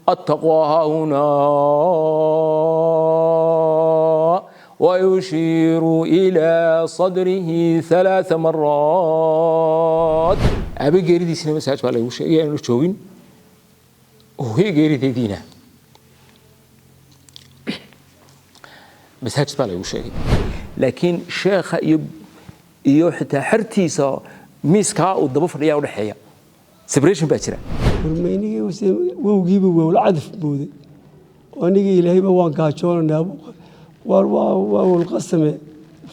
Attaqwa haahunaa ويشير إلى صدره ثلاث مرات. Aabe geeridiisina masaaj baa lagu sheegay aanu joogin, hooyo geerideediina masaajid baa lagu sheegay. Laakiin sheekha iyo xitaa xertiisa miiskaa uu daba fadhiyaa udhexeeya separation baa jira. Warmaynigii wowgiiba wowla cadaf mooday, anigii ilaahayba waan gaajoonaynaa, waar waa wowlqasame,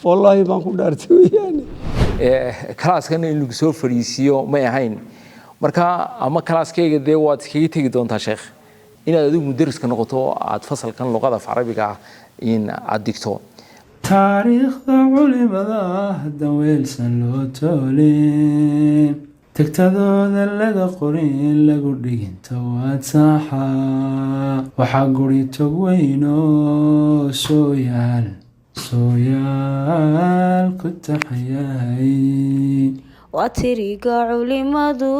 wallaahi baan ku dhaartay weeyaane. Kalaaskana in lagu soo fadhiisiiyo may ahayn marka, ama kalaaskayga dee waad iskaga tegi doontaa sheekh, inaad adigu mudariska noqoto, aad fasalkan luqada af carabiga ah in aad digto. Taariikhda culimada haddan weelsan loo toolin, tagtadooda laga qorin, lagu dhiginta waad saaxa, waxaa guri tog weynoo sooyaal sooyaal ku taxayahay. Waa tiriga culimadu,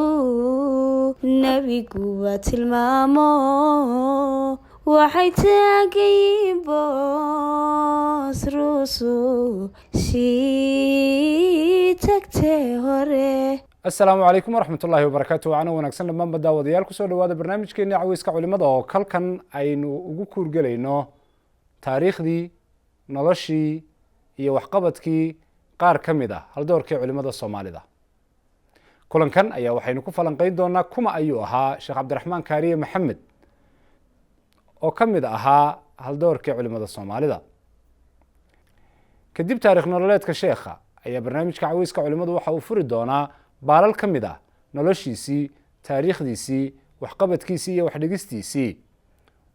nebiguba tilmaamo, waxay taagayiin boos rusu sii tagtee hore. Asalaamu calaykum waraxmat ullahi wabarakaatu. Wacana wanaagsan dhammaanba daawadayaal, kusoo dhawaada barnaamijkeeni Caweyska Culimada, oo kalkan aynu ugu kuurgelayno taariikhdii, noloshii iyo waxqabadkii qaar ka mid ah haldoorkii culimada Soomaalida. Kulankan ayaa waxaynu ku falanqeyn doonaa kuma ayuu ahaa Sheekh Cabdiraxmaan Kaariye Maxamed, oo ka mid ahaa haldoorkii culimada Soomaalida. Kadib taarikh nololeedka sheekha ayaa barnaamijka Caweyska Culimadu waxa uu furi doonaa baalal ka mid ah noloshiisii, taariikhdiisii, waxqabadkiisii iyo waxdhigistiisii,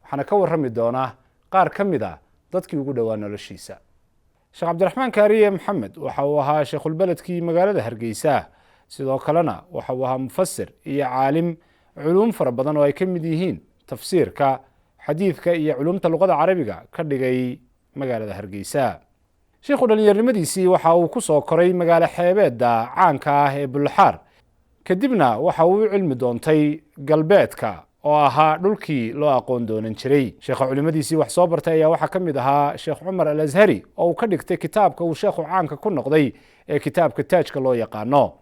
waxaana ka warrami doonaa qaar ka mid ah dadkii ugu dhowaa noloshiisa. Sheekh Cabdiraxmaan Kaariye Maxamed waxa uu ahaa sheekhulbeledkii magaalada Hargeysa, sidoo kalena waxa uu ahaa mufasir iyo caalim culuum fara badan oo ay ka mid yihiin tafsiirka, xadiidka iyo culuumta luqada carabiga ka dhigay magaalada Hargeysa. Sheikhu dhalinyarnimadiisii waxa uu ku soo koray magaalo xeebeedda caanka ah ee Bulxaar, kadibna waxa uu u cilmi doontay galbeedka oo ahaa dhulkii loo aqoon doonan jiray. Sheekha culimadiisii wax soo bartay ayaa waxaa ka mid ahaa Sheekh Cumar Al Ashari, oo uu ka dhigtay kitaabka uu sheekhu caanka ku noqday ee kitaabka Taajka loo yaqaano.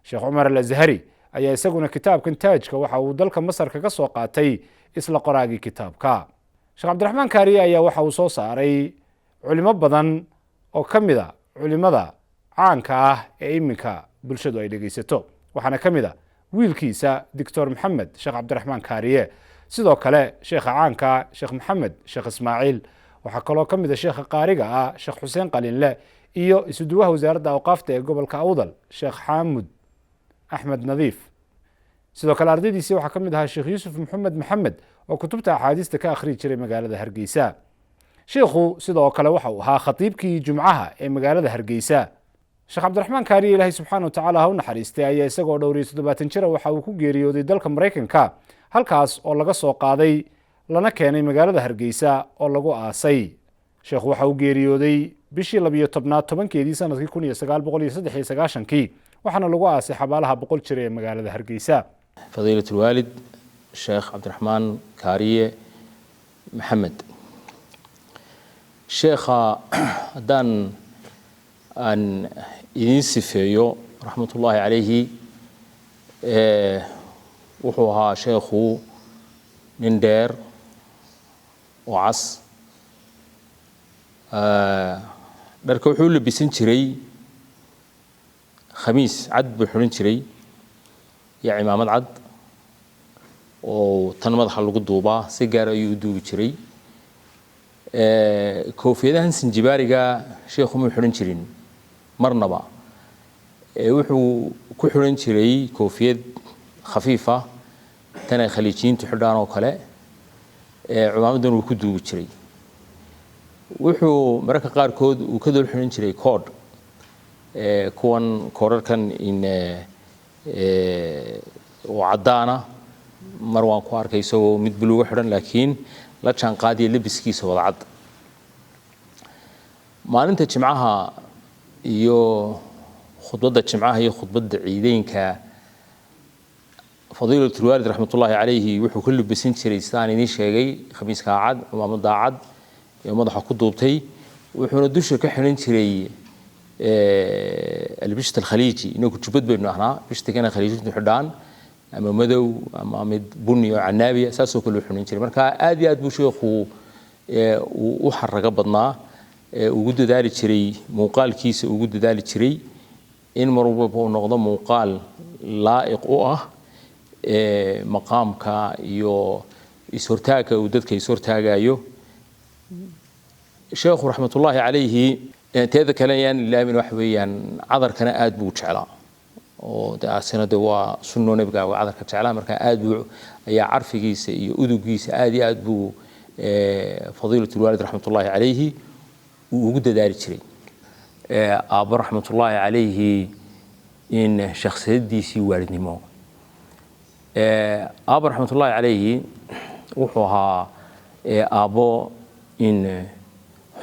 Sheekh Cumar Al Ashari ayaa isaguna kitaabkan Taajka waxa uu dalka Masar kaga soo qaatay isla qoraagii kitaabka. Sheekh Cabdiraxmaan Kaariye ayaa waxa uu soo saaray culimo badan oo ka mid a culimada caanka ah ee iminka bulshadu ay dhegeysato, waxaana ka mid a wiilkiisa Doctor Maxamed Sheekh Cabdiraxmaan Kaariye, sidoo kale sheekha caanka Sheekh Maxamed Sheekh Ismaaciil. Waxaa kaloo ka mid a sheekha qaariga ah Sheekh Xuseen Qalinle iyo isuduwaha wasaaradda awqaafta ee gobolka Awdal, Sheekh Xaamud Axmed Nadiif. Sidoo kale ardaydiisii waxaa ka mid ahaa Sheekh Yuusuf Maxamed Maxamed, oo kutubta axaadiista ka akhriyi jiray magaalada Hargeysa. Sheikhu sidoo kale waxa uu ahaa khatiibkii jumcaha ee magaalada Hargeysa. Sheekh Cabdiraxmaan Kaariye, Ilaahay subxaana wa tacaala ha u naxariistay, ayaa isagoo dhowr iyo 70 jira waxa uu ku geeriyooday dalka Maraykanka, halkaas oo laga soo qaaday lana keenay magaalada Hargeysa oo lagu aasay. Sheekhu waxa uu geeriyooday bishii 12aad 10keedii sanadkii 1993kii, waxaana lagu aasay xabaalaha Boqol Jir ee magaalada Hargeysa. Fadiilat alwaalid Sheekh Cabdiraxmaan Kaariye Maxamed, sheekha haddaan aan idiin sifeeyo, raxmatullaahi calayhi, wuxuu ahaa sheekhu nin dheer oo cas. Dharka wuxuu u labisan jiray khamiis cad buu xidhan jiray iyo cimaamad cad oo tan madaxa lagu duubaa, si gaar ayuu u duubi jiray. Koofiyadahan sinjibaariga sheekhu muu xidhan jirin marnaba, wuxuu ku xidhan jiray koofiyad khafiifa, tan ay khaliijiyiintu xidhaan oo kale, cimaamadan uu ku duubi jiray. Wuxuu mararka qaarkood uu ka dul xidhan jiray koodh, kuwan koodharkan in oo caddaana. Mar waan ku arkay isagoo mid buluuga xidhan, laakiin la jaan qaadiya labiskiisa wada cad. Maalinta jimcaha iyo khudbadda jimcaha iyo khudbadda ciideynka Fadiilatulwaalid raxmatullaahi calayhi wuxuu ka lubisan jiray, sidaan idiin sheegay, khamiiska cad, cumaamada cad ee madaxa ku duubtay, wuxuuna dusha ka xidhan jiray albisht alkhaliiji. Inagu jubbad baynu ahnaa, bishtigana khaliijintu xidhaan ama madow ama mid bunni oo canaabiya, saasoo kale u xidhan jiray. Marka aad iyo aad buu sheekhu uu u xarago badnaa, ugu dadaali jiray muuqaalkiisa, ugu dadaali jiray in mar walba uu noqdo muuqaal laa'iq u ah maqaamka iyo is-hortaagga uu dadka is-hortaagayo. Sheekhu raxmatullaahi calayhi, teeda kale ayaan ilaamin, waxa weeyaan cadarkana aad buu u jeclaa, oo de asina de waa sunno nebiga waa cadarka jeclaa. Marka aad buu ayaa carfigiisa iyo udugiisa aad iyo aad buu fadiilatulwaalid raxmatullaahi calayhi uu ugu dadaali jiray. Aabbo raxmatullaahi calayhi in shakhsiyadiisii waalidnimo, aabbo raxmatullaahi calayhi wuxuu ahaa aabbo in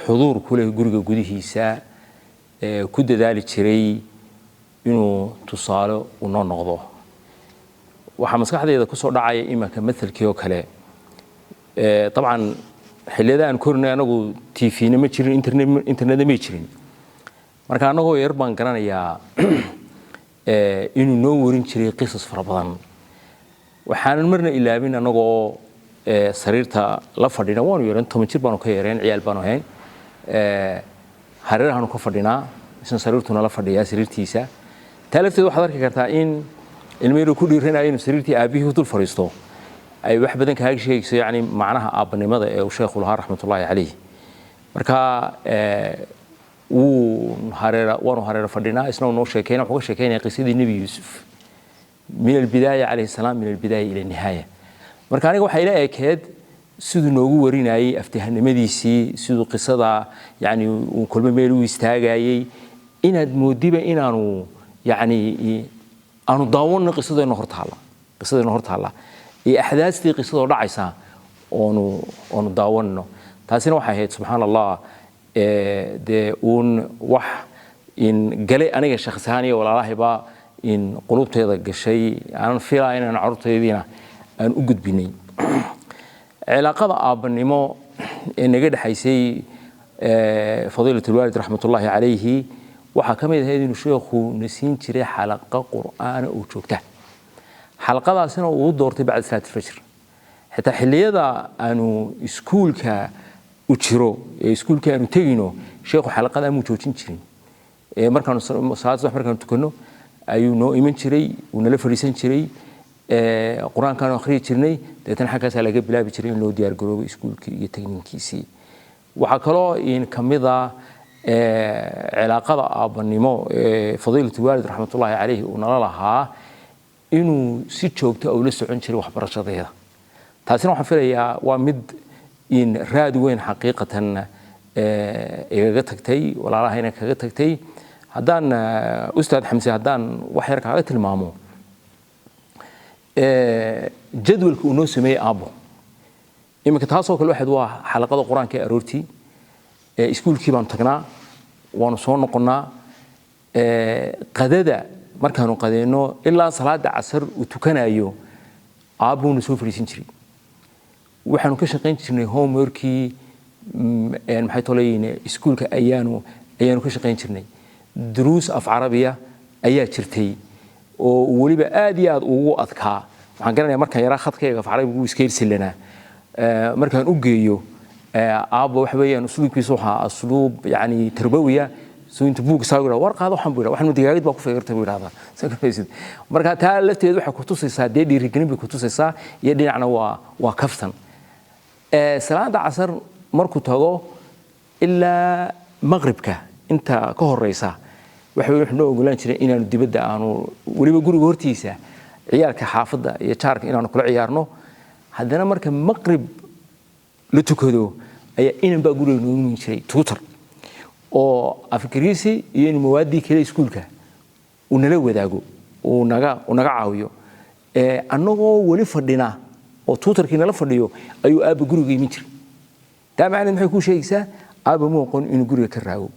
xuduur ku leh guriga gudihiisa, ku dadaali jiray inuu tusaale unoo noqdo. Waxaa maskaxdayda kusoo dhacaya imanka matalkii oo kale. Dabcan xilliyada aan korinay anagu TV-na ma jirin, internetna may jirin. Marka anagoo yar baan garanayaa inuu noo warin jiray qisas fara badan. Waxaanan marna ilaabin anagoo sariirta la fadhina, waanu yareen, 10 jir baanu ka yareen, ciyaal baanu ahayn, hareerahaanu ka fadhinaa, isna sariirtuna la fadhiyaa sariirtiisa. Taa lafteed waxaad arki kartaa in ilmo yaruu ku dhiiranayo inuu sariirtii aabbihii dul fadhiisto ay wax badan kaaga sheegayso, yacni macnaha aabbanimada ee uu sheekhu lahaa raxmatullaahi calayh. Marka wuu hareera, waanu hareera fadhinaa, isna uu noo sheekeyna, wuxuu ka sheekeynaya qisadii Nebi Yuusuf min albidaaya calayhi salaam, min albidaaya ila nihaaya. Marka aniga waxay ila ekeed siduu noogu warinayay aftihanimadiisii, siduu qisada yani uu kolba meel u istaagayay, inaad moodiba inaanu yani aanu daawanno qisadeenna hor taalla, qisadeenna hor taalla iyo axdaastii qisadoo dhacaysa oonu daawanno. Taasina waxay ahayd, subxaan Allah, dee uun wax in gale aniga shakhsi ahaan iyo walaalahayba in qulubteeda gashay, aanan filaa inaan carruurtaydiina aan u gudbinay. Cilaaqada aabbanimo ee naga dhexaysay fadiilatulwaalid raxmatullaahi calayhi waxaa ka mid ahayd inuu sheekhu na siin jiray xalaqo qur'aana oo joogta, xalaqadaasina uu doortay bacda salaat alfajr. Xitaa xilliyada aanu iskuulka u jiro ee iskuulka aanu tegino, sheekhu xalaqada muu joojin jirin. Markaanu salaad subax markaanu tukanno ayuu noo iman jiray, uu nala fadhiisan jiray, qur-aankaanu akhriyi jirnay, dabeetana xaggaasaa laga bilaabi jiray in loo diyaar garoobo iskuulkii iyo tagninkiisii. Waxaa kaloo in ka mid a cilaaqada aabbanimo ee fadiilatu waalid raxmatullaahi calayhi uu nala lahaa inuu si joogto a ula socon jiray waxbarashadeeda. Taasina waxaan filayaa waa mid in raad weyn xaqiiqatan igaga tagtay, walaalahayna kaga tagtay. Haddaan ustaad Xamse, haddaan wax yar kaaga tilmaamo jadwalka uu noo sameeyey aabbo iminka, taasoo kale waxayd waa xalaqada qur-aanka ee aroortii. Iskuulkii baanu tagnaa, waanu soo noqonnaa, qadada markaanu qadeyno ilaa salaada casar uu tukanayo aabbuuna soo fadhiisan jiray. Waxaanu ka shaqayn jirnay homeworkii, maxay toleyin, iskuulka ayaanu ka shaqayn jirnay. Duruus af carabiya ayaa jirtay oo weliba aad iyo aad ugu adkaa. Waxaan garanayaa markaan yaraa khadkayga af carabiga wuu iska irsilanaa. Markaan u geeyo aabba, waxa weeyaan usluubkiisu waxaa asluub yani tarbawiya, soo inta buug isaa yidhahdo, war qaado, waxaan buu yidhahdaa, waxaan digaagid baa ku fekertay buu yidhahdaa. Soo garmaysid? Marka taa lafteedu waxay kutusaysaa dee dhiirigelin bay kutusaysaa, iyo dhinacna waa kaftan. Salaada casar markuu tago ilaa maqribka inta ka horeysa, waxa weeye wuxuu noo ogolaan jiray inaanu dibadda aanu weliba guriga hortiisa ciyaalka xaafadda iyo jaarka inaanu kula ciyaarno. Haddana marka maqrib la tukado ayaa inan baa guriga noogu iman jiray, tutor oo af-Ingiriisi iyo in mawaaddii kale iskuulka uu nala wadaago, uu naga caawiyo. Annagoo weli fadhina oo tutorkii nala fadhiyo ayuu aabba guriga iman jiray. Taa macnaheed maxay kuu sheegaysaa? Aabba mu aqoon inuu guriga ka raago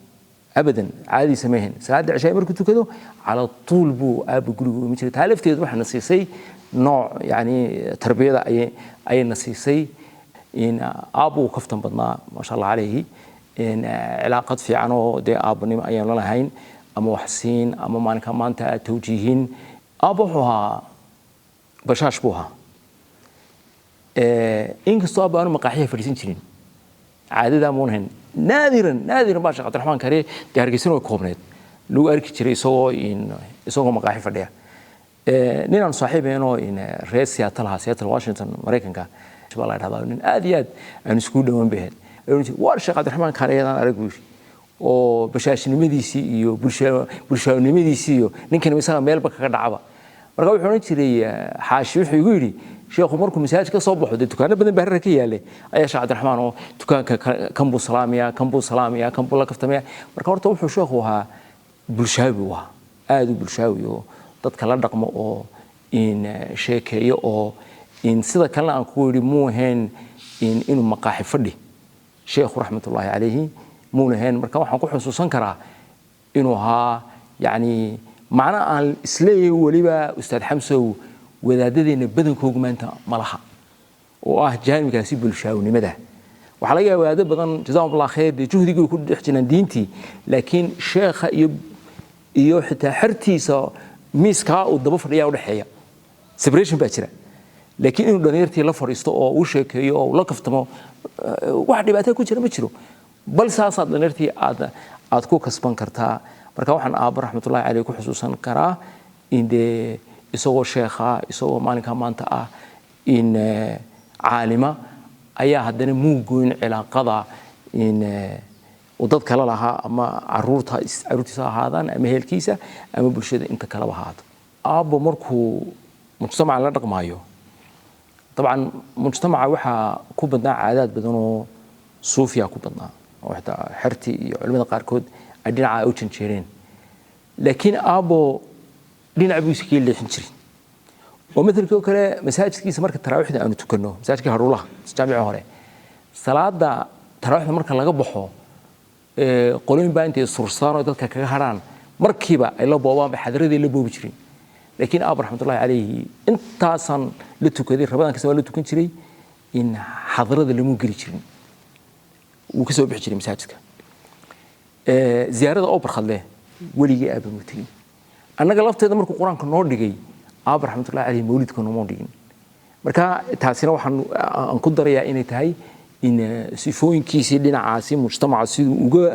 abadan, caadadiisa ma ahayn. Salaadda cishaay markuu tukado cala tuul buu aabba guriga u iman jiray. Taa lafteedu waxaana siisay Nooc yani tarbiyada ayayna siisay. In aabbu uu kaftan badnaa, maasha Allah calayhi, in cilaaqad fiican oo dee aabbanimo ayaan la lahayn, ama wax siin ama maalinka maanta aad tawjiihin. Aabbo wuxuu ahaa bashaash buu ahaa. Inkastoo aabba aanu maqaaxiya fadhiisan jirin, caadadaa muun hayn, naadiran naadiran baa Sheekh Cabdiraxmaan Kare dee Hargeysana way koobneed lagu arki jiray isagoo maqaaxi fadhiya. Nin aan saaxiibeenoo in reer Seattle ahaa, Seattle, Washington, Maraykanka baa la dhahdaa, nin aad iyo aad aan iskugu dhawaan bay ahayd. Ayuu yidhi, "Waar Sheekh Cabdiraxmaan Kare ayadaan arag," buu yidhi, "oo bashaashnimadiisii iyo bulshaanimadiisii iyo ninkan isaga meelba kaga dhacaba." Marka wuxuu odhan jiray Xaashi, wuxuu igu yidhi, "Sheekhu markuu masaajid ka soo baxo, dee dukaano badan baa hareer ka yaalay, ayaa Sheekh Cabdiraxmaan oo dukaanka kan buu salaamaya, kan buu salaamaya, kan buu la kaftamaya." Marka horta wuxuu sheekhu ahaa bulshaawi u ahaa, aad u bulshaawi oo dadka la dhaqmo oo in sheekeeyo oo in sida kalena aan ku yidhi muu ahayn in inuu maqaaxi fadhi sheekhu raxmatullaahi calayhi muuna ahayn. Marka waxaan ku xusuusan karaa inuu ahaa yacni macno aan isleeyahay weliba Ustaad Xamsow wadaadadeenna badankoogu maanta ma laha, oo ah jaanibkaasi bulshaawnimada. Waxaa laga yaabaa wadaado badan, jazaahum Allah khayr, dee juhdigii ku dhex jiraan diintii, laakiin sheekha iyo xitaa xertiisa miiskaa uu daba fadhiyaa udhexeeya separation baa jira. Laakiin inuu dhalinyartii la fadhiisto oo uu sheekeeyo oo uu la kaftamo, wax dhibaato ku jira ma jiro, bal saasaad dhalinyartii aad ku kasban kartaa. Marka waxaan aabba raxmatullahi caleyh ku xusuusan karaa in dee isagoo sheekha, isagoo maalinka maanta ah in caalima, ayaa haddana muu goyn cilaaqada in uu dad kale lahaa, ama caruurtiisa ha ahaadaan ama ehelkiisa ama bulshada inta kaleba ahaato. Aabbo markuu mujtamaca la dhaqmaayo, dabcan mujtamaca waxaa ku badnaa caadaad badan oo suufiya ku badnaa, oo xitaa xertii iyo culimada qaarkood ay dhinaca u janjeereen, laakiin aabbo dhinac buu iskaga leexin jiray. Oo maalkii oo kale masaajidkiisa marka taraawiixda aanu tukanno, masaajidkii Hadhuulaha, jaamici hore, salaada taraawiixda marka laga baxo, qolooyin baa intay sursadaan oo dadka kaga harhaan markiiba ay la boobaan bay xadradii la boobi jireen. Laakiin aab raxmatullahi calayhi intaasaan la tukaday, Ramadaan kasta waa la tukan jiray, in xadrada lamu geli jirin, wuu ka soo bixi jiray masaajidka. Ziyaarada oo Barkhadleh weligii aaba mu tegin. Annaga lafteeda markuu Qur-aanka noo dhigay aaba raxmatullahi calayhi mawlidka nooma dhigin. Marka taasina waxaan aan ku darayaa inay tahay in sifooyinkiisii dhinacaasi mujtamaca siduu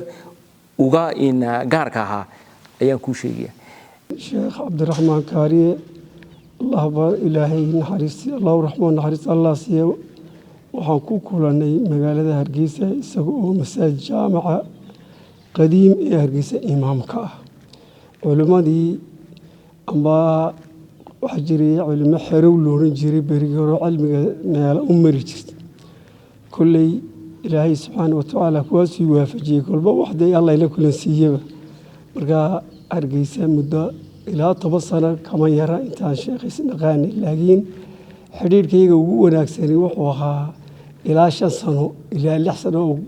uga in gaarka ahaa ayaan kuu sheegaya. Sheekh Cabdiraxmaan Kaariye, Allah ba Ilaahay naxariisti, Allahu raxmaan naxariista Allah siiye. Waxaan ku kulanay magaalada Hargeysa isaga oo masaajid jaamaca qadiim ee Hargeysa imaamka ah. Culimmadii amba waxaa jiray culimo xerow looran jiray berigii hore, cilmiga meelo u mari jirtay. Kolley Ilaahay subxaana watacaala kuwaasuu waafajiyey, kolba waxdee Alla ila kulansiiyeba. Marka Hargeysa muddo ilaa 10 sano kama yara intaan sheekhays dhaqaanay, laakiin xidhiidhkayga ugu wanaagsani wuxuu ahaa ilaa 5 sano ilaa 6 sano oo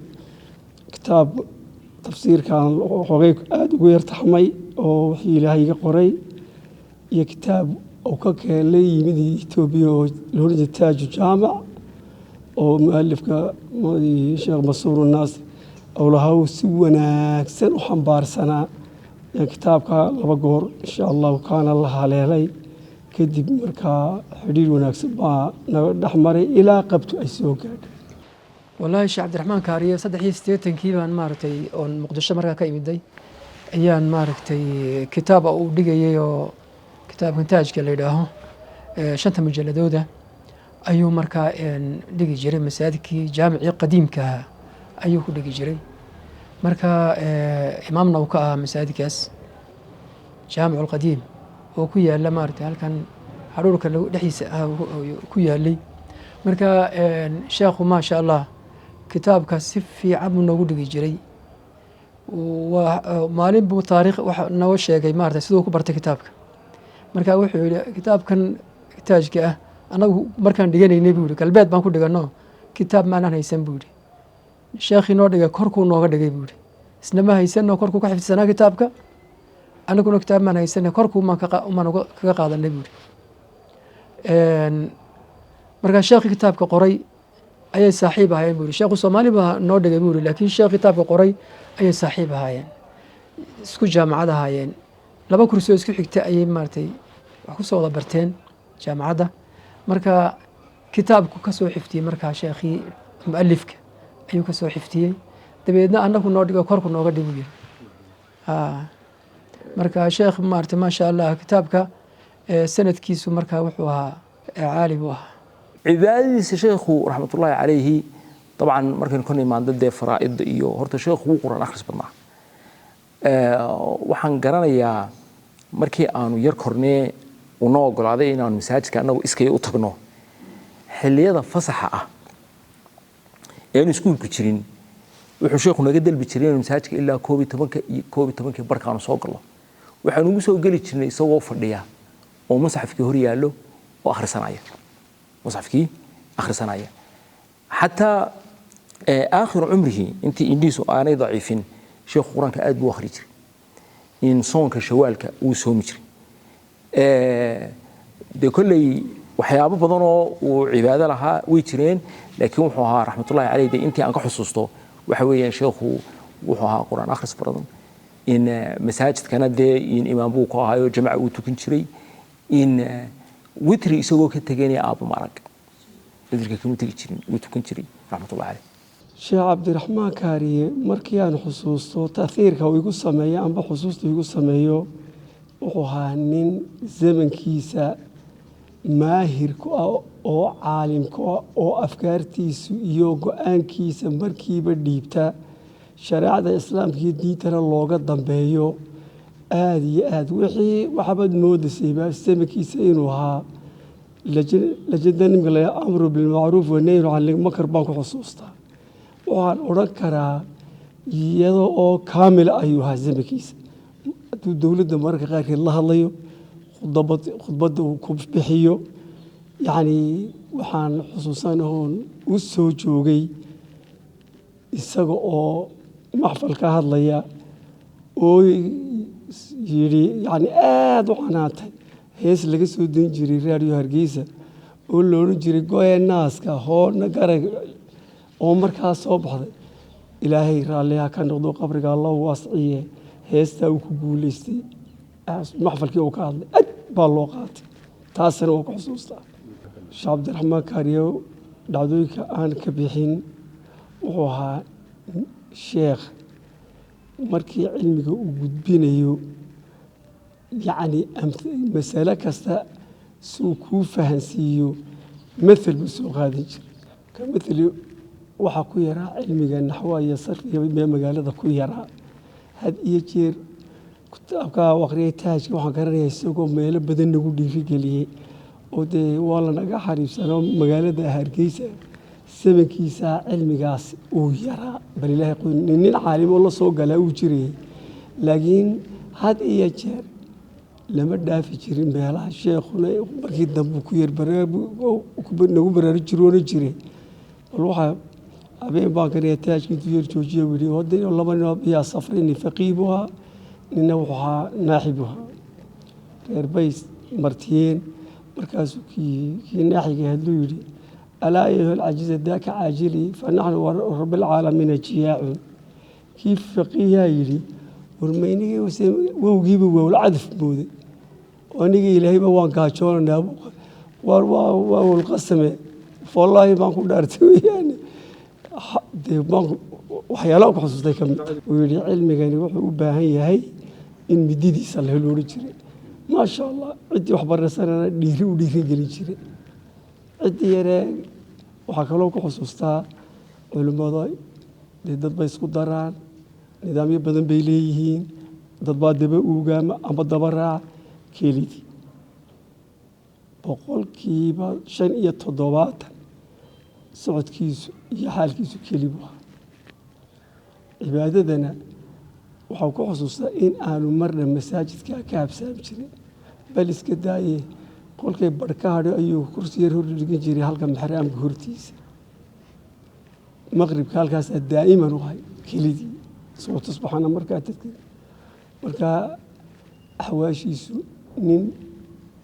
kitaab tafsiirkan xoogay aada ugu yartaxmay oo wixii Ilaahay iga qoray, iyo kitaab uu ka keenay yimid Etoobiya oo loolan jiray Taaju Jaamac, oo mualifka Sheekh Mansuur Naas owlahaw si wanaagsan u xambaarsanaa. Kitaabka laba goor insha Allahu kaana la haleelay. Kadib markaa xidhiir wanaagsan baa naga dhex maray ilaa qabtu ay soo gaadhay. Wallaahi Sheekh Cabdiraxmaan Kaariye 83-kii baan maaragtay oon Muqdisho markaa ka imiday ayaan maaragtay kitaab uu dhigayay, oo kitaabkan Taajka la yidhaaho, shanta mujalladooda ayuu markaa dhigi jiray. Masaajidkii jaamicii qadiimka ahaa ayuu ku dhigi jiray. Marka imaamna uu ka ahaa masaajidkaas Jaamic Alqadiim oo ku yaala maaragtay halkan xaruurka dhexdiisa ah ku yaalay. Marka sheekhu maasha Allah kitaabka si fiican buu noogu dhigi jiray. Waa maalin buu taariikh waxa noo sheegay maaragtay siduu ku bartay kitaabka. Marka wuxuu yidhi, "Kitaabkan Taajka ah anagu markaan dhiganaynay," buu yidhi, "galbeed baan ku dhigano, kitaab maanaan haysan," buu yidhi. "Sheekhii noo dhigay korkuu nooga dhigay," buu yidhi. "Isna ma haysano, korkuu ka xifdisanaa kitaabka, anaguna kitaab maan haysana, korkuu maan kaga qaadanay," buu yidhi. Markaa sheekhii kitaabka qoray ayay saaxiib ahaayeen buu yiri. Sheekhu Soomaali baa noo dhigay buu yiri, laakiin sheekh kitaabka qoray ayay saaxiib ahaayeen, isku jaamacad ahaayeen, laba kursi oo isku xigta ayay maaragtay wax kusoo wada barteen jaamacadda. Marka kitaabku ka soo xiftiyey, markaa sheekhii mualifka ayuu ka soo xiftiyey, dabeedna annagu noo dhigo, korku nooga dhig buu yiri. Marka sheekh maaragtay, maasha Allah, kitaabka sanadkiisu markaa wuxuu ahaa caali buu ahaa. Cibaadadiisa sheekhu raxmatullaahi calayhi, dabcan markaynu ka nimaando dee faraa'idda iyo horta sheekhu wuu Qur'aan akhris badnaa. Waxaan garanayaa markii aanu yar kornee uu noo ogolaaday inaanu masaajidka annagu iskay u tagno xilliyada fasaxa ah ee aanu iskuulku jirin, wuxuu sheekhu naga dalbi jiray inaynu masaajidka ilaa 11-ka iyo 11-kii barkaanu soo gallo. Waxaanu ugu soo geli jirnay isagoo fadhiya oo musxafkii hor yaallo oo akhrisanaya, musxafkii akhrisanaya. Xataa aakhiru cumrihi, intii indhihiisu aanay daciifin, sheekhu Qur-aanka aad buu akhri jiray, in soonka Shawaalka uu soomi jiray. Dee kolley waxyaabo badan oo uu cibaado lahaa way jireen, laakiin wuxuu ahaa raxmatullahi caleyh, dee intii aan ka xusuusto waxa weeyaan sheekhu wuxuu ahaa Qur-aan akhris badan, in masaajidkana dee in imaam buu ku ahaayo, jamaca uu tukan jiray, in witri isagoo ka teganaya aabba ma arag, witrka kama tegi jirin, wuu tukan jiray raxmatullahi caleyh. Sheekh Cabdiraxmaan Kaariye markii aan xusuusto taahiirka uu igu sameeyo amba xusuusta igu sameeyo, wuxuu ahaa nin zamankiisa maahir ku ah oo caalim ku ah oo afkaartiisu iyo go-aankiisa markiiba dhiibta, shareecada Islaamka iyo diintana looga dambeeyo aada iyo aad. Wixii waxbaad moodaysayba zamankiisa inuu ahaa lajada nimka la amru bilmacruuf wanahyu can ilmunkar baan ku xusuustaa. Waxaan odhan karaa iyada oo kaamila ayuu ahaa zamankiisa. Hadduu dowladda mararka qaarkeed la hadlayo, khudbadda uu ku bixiyo, yacni waxaan xusuusanahoon u soo joogay isaga oo maxfal ka hadlaya oo yidhi, yacni aada u canaantay hees laga soo dayn jiray Raadiyo Hargeysa oo la odhan jiray "Goye naaska hoona garag", oo markaas soo baxday. Ilaahay raalliha ka noqdo, qabriga Allah waasiciye, heestaa uu ku guuleystay maxfalkii uu ka hadlay aad baa loo qaatay, taasina waa ku xusuustaa. Sheekh Cabdiraxmaan Kaariyo dhacdooyinka aan ka bixin, wuxuu ahaa sheekh markii cilmiga uu gudbinayo, yacni masale kasta suu kuu fahansiiyo mathel buu soo qaadan jiray. Ka matheli waxaa ku yaraa cilmiga naxwa iyo sarfiga mee magaalada ku yaraa. Had iyo jeer kitaabka aqriyay Taajka, waxaan garanayaa isagoo meelo badan nagu dhiirigeliyey oo dee waa lanaga xariibsanoo magaalada Hargeysa zamankiisa cilmigaas uu yaraa. Bal Ilaahay nin caalimo la soo galaa uu jirayay, laakiin had iyo jeer lama dhaafi jirin meelaha. Sheekhuna markii dambe ku yar nagu baraaruji jiroona jiray. Bal waxaa habeen baan garanaya Taajka intuu yar joojiya uu yidhi hadda laba nin yaa safray, nin faqiih buu ahaa, nina wuxuu ahaa naaxi buu ahaa, reer bays martiyeen. Markaasuu kii naaxiga hadluu yidhi: "Alaa ayuha alcajiiza daaka caajili, fa naxnu rabbilcaalamiina jiyaacun." Kii faqiihaa yidhi: "Warmaynigii wowgiiba wowlcadaf mooday, aniga Ilaahayba waan gaajoonanaa, waar waa wowlqasame, wallaahi baan ku dhaartay weyaane." Dee waxyaalaha ku xusuustay ka mid uu yidhi cilmigani wuxuu u baahan yahay in mididiisa la helo odhan jiray. Maasha Allah, ciddii waxbaraysanana dhiiri u dhiirigelin jiray, ciddii yaree. Waxaa kaloo ku xusuustaa culimmada dee dad bay isku daraan, nidaamyo badan bay leeyihiin, dad baa daba uugaama ama daba raac. Kelidii 75% socodkiisu iyo xaalkiisu keli buu ahaa. Cibaadadana waxaan ku xusuustaa in aanu marna masaajidka ka habsaami jirin, bal iska daaye qolkay barh ka hadho ayuu kursi yar hor dhigan jiray halka maxraamka hortiisa. Maqribka halkaasaa daa'iman u ahay kelidii, isagoo tusbaxana markaa dadka. Markaa axwaashiisu nin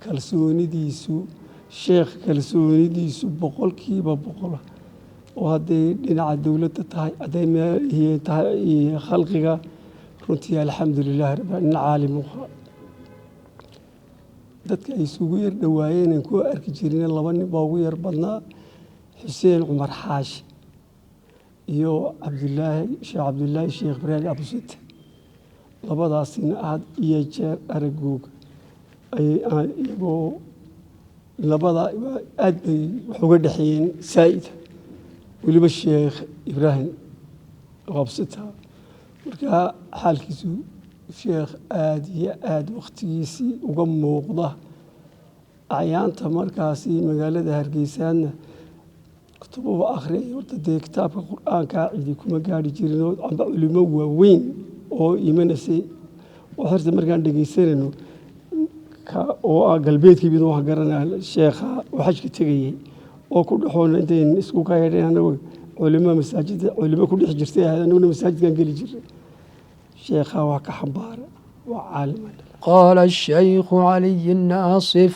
kalsoonidiisu Sheekh kalsoonidiisu 100% oo hadday dhinaca dowladda tahay, hadday meel tahay iyo khalqiga, runtii alxamdulilahi rabbi, nin caalim u ahaa. Dadka ay isugu yar dhowaayeen aan ku arki jirin laba nin baa ugu yar badnaa, Xuseen Cumar Xaashi iyo Cabdilaahi Sheekh Cabdilaahi Sheekh Ibraahim Abusite. Labadaasina had iyo jeer aragooga iyagoo labada aad bay wax uga dhexeeyeen saa'ida, weliba Sheekh Ibraahim Abusita. Marka xaalkiisu sheekh aada iyo aada wakhtigiisii uga muuqda acyaanta markaasi magaalada Hargeysaadna kutububa akhriyay. Horta dee kitaabka Qur-aankaa cidi kuma gaari jirin oo amba culimo waaweyn oo imanaysay oo xirta markaan dhegeysanayno oo ah galbeedkii mid wax garanaya sheekha oo xajka tegayay oo ku dhexoona intayn isku ka yeedheen anagu culimo masaajida culimo ku dhex jirtay ahayd, anaguna masaajidkan geli jiray. Sheekha waa ka xambaara, waa caalima. قال الشيخ علي الناصف,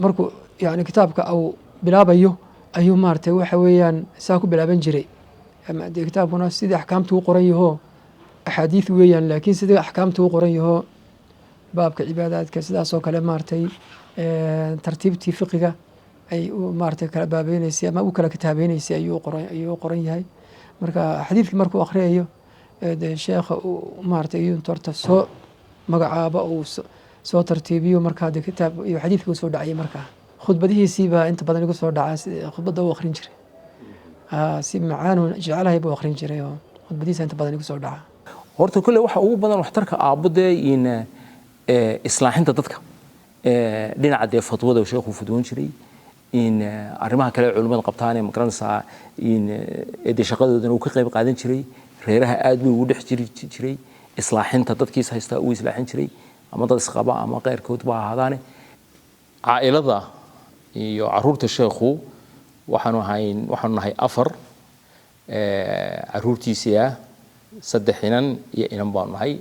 markuu yani kitaabka uu bilaabayo ayuu maaragtay waxa weeyaan saa ku bilaaban jiray. Dee kitaabkuna sidii axkaamtu u qoran yahoo axaadiid weeyaan, laakiin sidii axkaamtu u qoran yahoo baabka cibaadaadka sidaas oo kale maaragtay tartiibtii fiqiga ay maaragtay kala baabaynaysay ama u kala kitaabaynaysay ayuu u qoran yahay. Marka xadiidkii markuu akhriyayo dee sheekha uu maaragtay iyuu horta soo magacaabo, uu soo tartiibiyo, markaa dee kitaab iyo xadiidkii usoo dhacayay. Markaa khudbadihiisii baa inta badan igu soo dhacaa, si khudbadda u akhrin jiray, si macaanu jecelahay buu akhrin jiray oo khudbadihiisa inta badan igu soo dhaca. Horta kolle waxa ugu badan waxtarka aabbo dee in islaaxinta dadka, dhinaca dee fatwada sheekhu fudwoon jiray, in arrimaha kale culimmada qabtaan ee magaranaysaa in dee shaqadoodana uu ka qayb qaadan jiray. Reeraha aad buu ugu dhex jiri jiray, islaaxinta dadkiis haystaa uu islaaxin jiray, ama dad isqaba ama qeyrkood ba ahaadaane. Caa'ilada iyo caruurta sheekhu waxaanu nahay afar caruurtiisii ah, saddex inan iyo inan baanu nahay.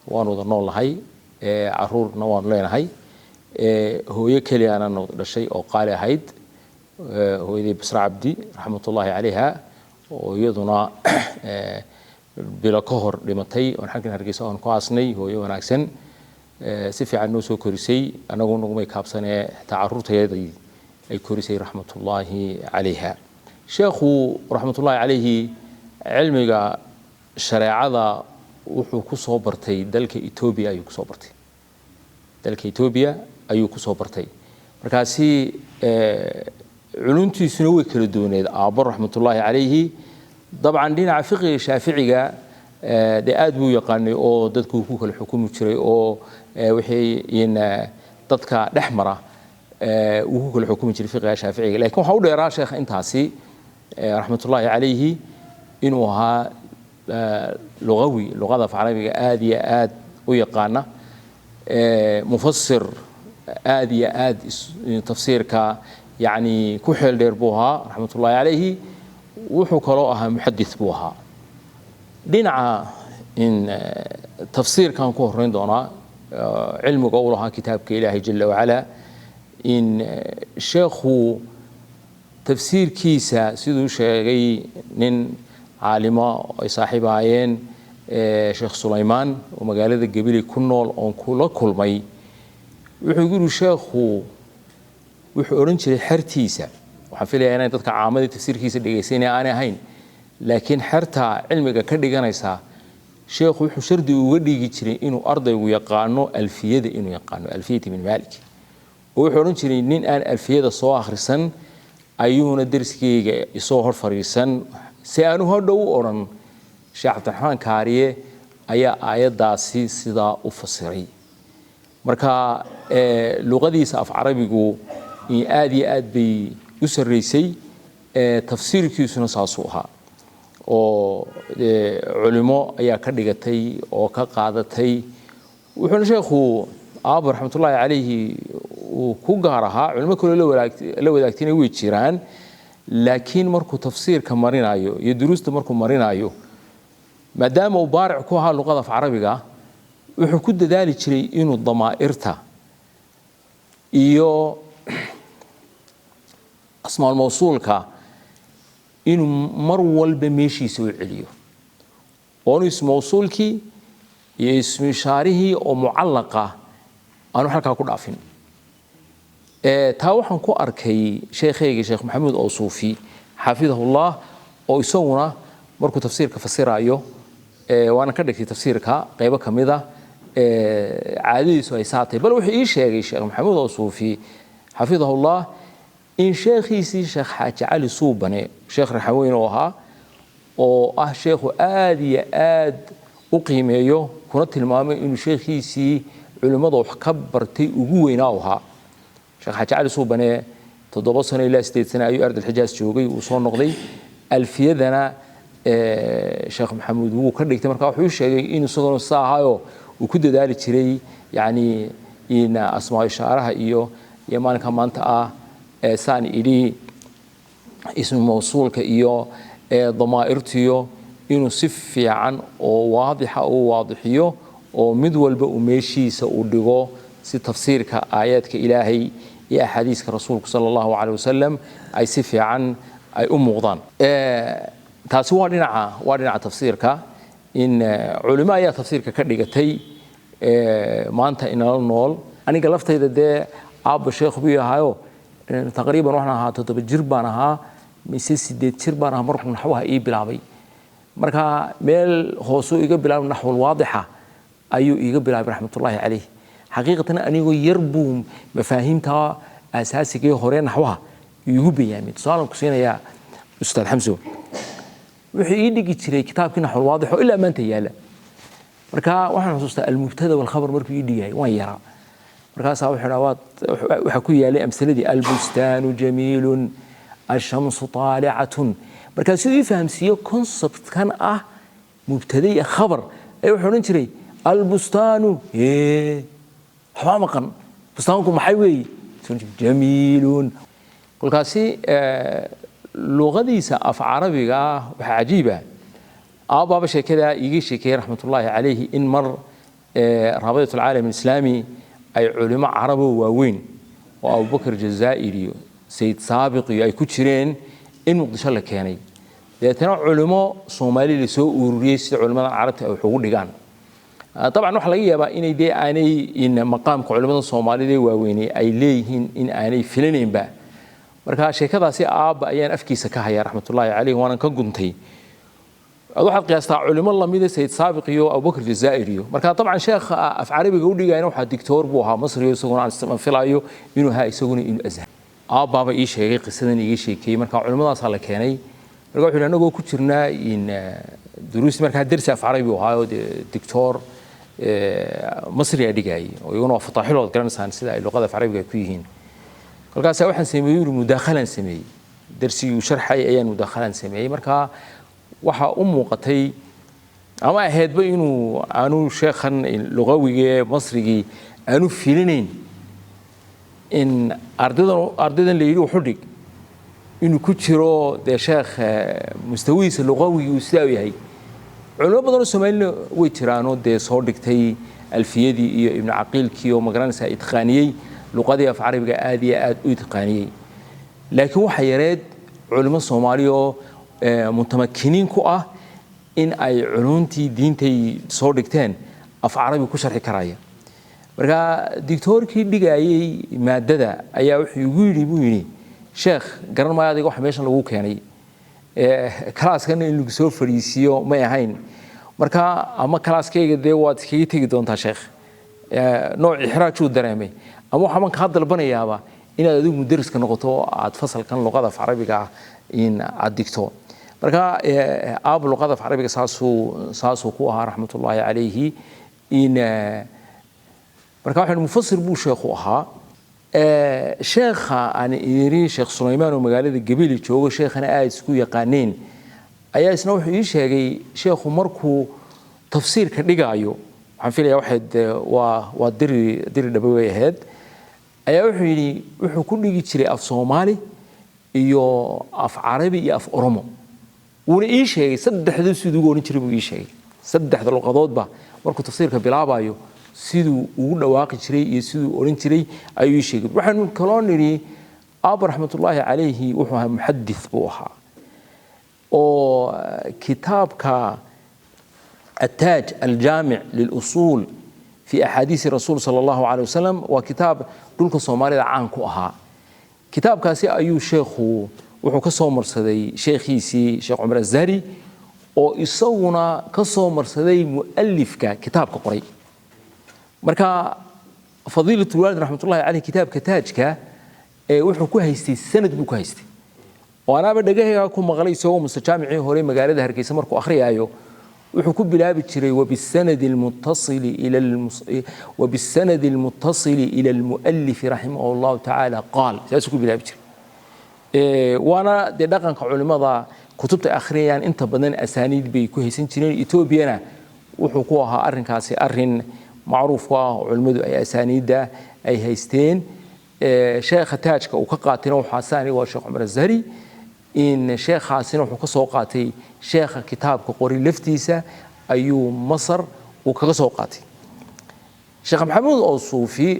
Waanu wada nool nahay, caruurna waanu leenahay. Hooyo keliyaana wada dhashay oo qaali ahayd, hooyadii Basra Cabdi raxmatullaahi calayha, oo iyaduna bilo ka hor dhimatay oon xaggan Hargeysa oon ku aasnay. Hooyo wanaagsan, si fiican noo soo korisay, anagu nagumay kaabsanee xitaa caruurtayadii ay korisay, raxmatullaahi calayha. Sheekhu raxmatullaahi calayhi cilmiga shareecada wuxuu ku soo bartay dalka Etoobiya ayuu kusoo bartay, dalka Etoobiya ayuu kusoo bartay. Markaasi culuntiisuna way kala duwaneed aabbo raxmatullaahi calayhi. Dabcan dhinaca fiqiga shaaficiga dee aad buu yaqaanay oo dadku ku kala xukumi jiray, oo wixii in dadka dhex mara uu ku kala xukumi jiray fiqiga shaaficiga. Laakiin waxaa u dheeraa sheekha intaasi raxmatullaahi calayhi inuu ahaa lugawi, luqada af carabiga aad iyo aad u yaqaana, mufasir aad iyo aad tafsiirka yacni ku xeel dheer buu ahaa raxmatullaahi calayhi. Wuxuu kaloo ahaa muxadith buu ahaa. Dhinaca in tafsiirkan ku horreyn doonaa, cilmiga u lahaa kitaabka Ilaahay jala wacala, in sheekhu tafsiirkiisa siduu sheegay nin caalimo ay saaxiib ahaayeen, Sheekh Sulaymaan oo magaalada Gebili ku nool oon kula kulmay, wuxuu yidhi sheekhu wuxuu odhan jiray xertiisa, waxaan filayaa inay dadka caamadii tafsiirkiisa dhegaysanaya aanay ahayn, laakiin xerta cilmiga ka dhiganaysaa, sheekhu wuxuu shardi uga dhigi jiray inuu ardaygu yaqaano alfiyada, inuu yaqaano alfiyata Ibn Malik, oo wuxuu odhan jiray nin aan alfiyada soo akhrisan ayuuna dersigeyga isoo hor fadhiisan, si aanu hodhow u odhan Sheekh Cabdiraxmaan Kaariye ayaa aayaddaasi sidaa u fasiray. Marka luqadiisa af carabigu aad iyo aad bay u sarreysay, tafsiirkiisuna saasuu ahaa, oo culimo ayaa ka dhigatay oo ka qaadatay. Wuxuuna sheekhu aabo raxmatullaahi calayhi uu ku gaar ahaa, culimo kaloo la wadaagtayna way jiraan, laakiin markuu tafsiirka marinayo iyo duruusta markuu marinayo, maadaama uu baaric ku ahaa luqada af carabiga, wuxuu ku dadaali jiray inuu damaa'irta iyo Asmaal mawsuulka inuu mar walba meeshiisa u celiyo, oonu ismu mawsuulkii iyo ismu ishaarihii oo mucallaqa aanu halkaa ku dhaafin. Taa waxaan ku arkay sheekhayga Sheekh Maxamuud oo Suufi xafidahullah, oo isaguna markuu tafsiirka fasiraayo, waana ka dhigtay tafsiirka qaybo ka mid a, caadadiisu ay saatay. Bal wuxuu ii sheegay Sheekh Maxamuud oo Suufi xafidahullah in sheekhiisii Sheekh Xaaji Cali Suubane, sheekh raxaweyn oo ahaa, oo ah sheekhu aad iyo aad u qiimeeyo kuna tilmaamay inuu sheekhiisii culimmada wax ka bartay ugu weynaa u ahaa. Sheekh Xaaji Cali Suubane 7 sano ilaa 8 sano ayuu ard alxijaas joogay, uu soo noqday. Alfiyadana Sheekh Maxamuud wuu ka dhigtay. Marka wuxuu sheegay in isaguna saa ahaayo uu ku dadaali jiray, yacni in asmaa ishaaraha iyo maalinka maanta ah saan idhi ismu mawsuulka iyo damaa'irtiyo inuu si fiican oo waadixa u waadixiyo oo mid walba uu meeshiisa u dhigo, si tafsiirka aayaadka Ilaahay iyo axaadiiska Rasuulku sala Allahu caleyh wasalam ay si fiican ay u muuqdaan. Taasi waa dhinaca tafsiirka. In culimo ayaa tafsiirka ka dhigatay maanta inala nool. Aniga laftayda dee aabba sheekh buu ahaayo, taqriiban waxaan ahaa 7 jir baan ahaa mise 8 jir baan ahaa markuu naxwaha ii bilaabay. Marka meel hoosuu iga bilaabay, naxwul waadixa ayuu iiga bilaabay raxmatullaahi caleyh. Xaqiiqatan anigoo yar buu mafaahiimta aasaasiga hore naxwaha iigu bayaamay. Tusaalan ku siinayaa, Ustaad Xamso, wuxuu ii dhigi jiray kitaabkii naxwul waadix oo ilaa maanta yaala. Marka waxaan xusuustaa almubtada walkhabar markuu ii dhigayay, waan yaraa. Markaasaa wuxuu dhaha waad waxaa ku yaalay amsaladii: albustaanu jamiilun, ashamsu taalicatun. Markaa siduu ii fahamsiiyo conceptkan ah mubtada iyo khabar ayaa wuxuu odhan jiray: albustaanu, waxbaa maqan, bustaanku maxay weeye? Jamiilun. Kolkaasi luqadiisa af carabiga ah waxaa cajiiba, aabbaaba sheekadaa iiga sheekeeyey raxmatullaahi calayhi, in mar raabitat alcaalam alislaami ay culimo carabo waaweyn oo Abubakar Jazaa'ir iyo Sayid Saabiq iyo ay ku jireen in Muqdisho la keenay. Dabeetana culimo Soomaali la soo ururiyey sida culimmada carabta ay wax ugu dhigaan. Dabcan waxaa laga yaabaa inay dee aanay in maqaamka culimmada Soomaalida ee waaweyney ay leeyihiin in aanay filanaynba. Marka sheekadaasi aabba ayaan afkiisa ka hayaa raxmatullaahi caleyh, waanan ka guntay. Waxaad qiyaastaa culimo lamida Sayid Saabiq iyo Abubakar Jazaa'ir iyo marka dabcan sheekha af carabiga u dhigayna waxaa dictoor buu ahaa Masri, isaguna aan filayo inuu ahaa isaguna inuu Azhar. Aabbaaba ii sheegay qisadan, iiga sheekeeyey. Marka culimmadaasaa la keenay. Marka wuxuu yidhi anagoo ku jirnaa in duruusti, markaa dersi af carabi uu ahaa oo dee dictoor Masriyaa dhigayay, oo iyaguna waa fataaxilood garanaysaan sida ay luqada af carabiga ku yihiin. Kolkaasaa waxaan sameeyey, yuri, mudaakhalaan sameeyey. Darsigii uu sharxay ayaan mudaakhalaan sameeyey. Marka waxaa u muuqatay ama ahaydba inuu aanu sheekhan luqawigee Masrigii aanu filinayn in ardaydan la yidhi wuxu dhig inuu ku jiro dee sheekh mustawihiisa luqawigii uu sidaa u yahay. Culimo badan oo Soomaalina way jiraanoo dee soo dhigtay alfiyadii iyo Ibnu Caqiilkii oo magaranaysaa itqaaniyey luqadii af carabiga, aad iyo aad u itqaaniyey. Laakiin waxa yareed culimo Soomaali oo mutamakiniin ku ah in ay culuntii diintay soo dhigteen af carabi ku sharxi karaya. Marka dictoorkii dhigayey maadada ayaa wuxuu igu yidhi, buu yidhi: "Sheekh, garan maayo adiga waxa meeshan lagu keenay, kalaaskana in lagu soo fadhiisiiyo may ahayn. Marka ama kalaaskayga dee waad iskaga tegi doontaa sheekh," nooc ixraajuu dareemay, "ama waxaan kaa dalbanayaaba inaad adigu mudariska noqoto oo aad fasalkan luqada af carabiga ah in aad digto." Marka aab luqada af carabiga saasuu ku ahaa raxmatullaahi calayhi. In marka waxaan mufasir buu sheekhu ahaa. Sheekha aan idin Sheekh Sulaymaan oo magaalada Gabili joogo, sheekhana aad isku yaqaaneen, ayaa isna wuxuu ii sheegay sheekhu markuu tafsiirka dhigaayo, waxaan filayaa waxayd waa diri dhabe way ahayd, ayaa wuxuu yidhi wuxuu ku dhigi jiray af Soomaali iyo af Carabi iyo af Oromo. Wuuna ii sheegay saddexda siduu ugu odhan jiray buu ii sheegay, saddexda luqadoodba markuu tafsiirka bilaabayo siduu ugu dhawaaqi jiray iyo siduu odhan jiray ayuu ii sheegay. Waxaanu kaloo nidhi Aabo raxmatullaahi calayhi wuxuu ahaa muxadith buu ahaa, oo kitaabka التاج الجامع للأصول في أحاديث الرسول صلى الله عليه وسلم waa kitaab dhulka Soomaalida caan ku ahaa. Kitaabkaasi ayuu sheekhu wuxuu ka soo marsaday sheekhiisii Sheekh Cumar Azhari, oo isaguna ka soo marsaday mualifka kitaabka qoray. Marka fadiilatu waalid raxmatullahi caleyh kitaabka taajka ee wuxuu ku haystay sanad buu ku haystay, oo anaaba dhegahayga ku maqlay isagoo mustajaamicii hore magaalada Hargeysa markuu akhriyaayo wuxuu ku bilaabi jiray "وبالسند المتصل إلى المؤلف رحمه الله تعالى قال". Saasuu ku bilaabi jiray. Waana dee dhaqanka culimmada kutubta akhriyayaan, inta badan asaaniid bay ku haysan jireen. Etoobiyana wuxuu ku ahaa arrinkaasi arrin macruuf ku ah oo culimmadu ay asaaniidda ay haysteen. Sheekha taajka uu ka qaatayna waxaa saani waa Sheekh Cumar Azhari, in sheekhaasina wuxuu ka soo qaatay sheekha kitaabka qori laftiisa ayuu Masar uu kaga soo qaatay. Sheekh Maxamuud oo Suufi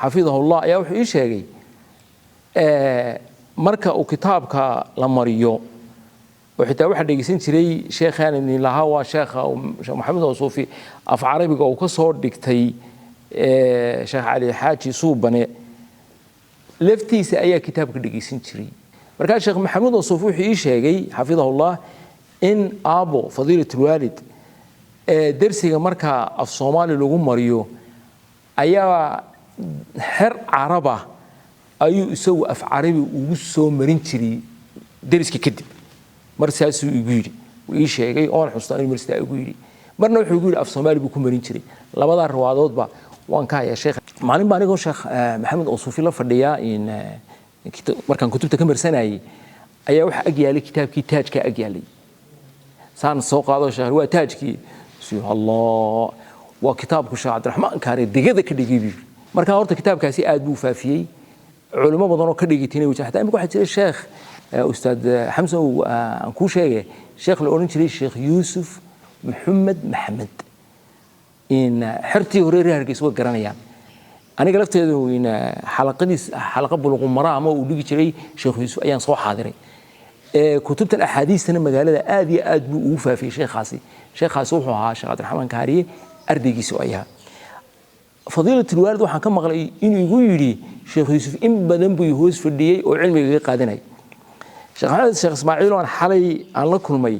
xafidahullah ayaa wuxuu ii sheegay marka uu kitaabka la mariyo, oo xitaa waxaa dhegeysan jiray sheekhaan idin lahaa waa sheekha Sheekh Maxamuud oo Suufi af Carabiga uu ka soo dhigtay Sheekh Cali Xaaji Suubane laftiisa ayaa kitaabka dhegeysan jiray. Markaa Sheekh Maxamuud oo Suufi wuxuu ii sheegay xafidahullah in aabo fadiilatulwaalid dersiga markaa af Soomaali lagu mariyo ayaa xer Caraba ayuu isagu af Carabi ugu soo marin jiray deriska kadib. Mar saasuu igu yidhi, wuu ii sheegay oon xustaa inuu mar sidaa igu yidhi. Marna wuxuu igu yidhi af Soomaali buu ku marin jiray. Labadaa riwaadoodba waan ka hayaa. Sheekh maalin baa anigoo Sheekh Maxamed oo Suufi la fadhiya in markaan kutubta ka marsanayay ayaa waxa ag yaalay kitaabkii taajka ag yaalay. Saan soo qaado, sheekh, waa taajkii. Allah, waa kitaabku Sheekh Cabdiraxmaan Kaare degada ka dhigay buu. Marka horta kitaabkaasi aad buu faafiyey, culimo badan oo ka dhigitayna way jiraan. Xataa imika waxaa jiray sheekh, ustaad Xamsan, aan kuu sheegay sheekh la odhan jiray Sheekh Yuusuf Maxamed Maxamed, in xertii hore reer Hargeysa way garanayaan. Aniga lafteedu in xalaqadiis xalaqa Buluqu Maraama uu dhigi jiray Sheekh Yuusuf ayaan soo xaadiray. Kutubtan axaadiistana magaalada aad iyo aad buu ugu faafiyey sheekhaasi. Sheekhaasi wuxuu ahaa Sheekh Cabdiraxmaan Kaariye ardaygiisa ayaa. Fadiilatulwaalid waxaan ka maqlay inuu igu yidhi Sheekh Yuusuf in badan buu hoos fadhiyey oo cilmiga iga qaadanay. Sheekh Maxamed Sheekh Ismaaciil oo aan xalay aan la kulmay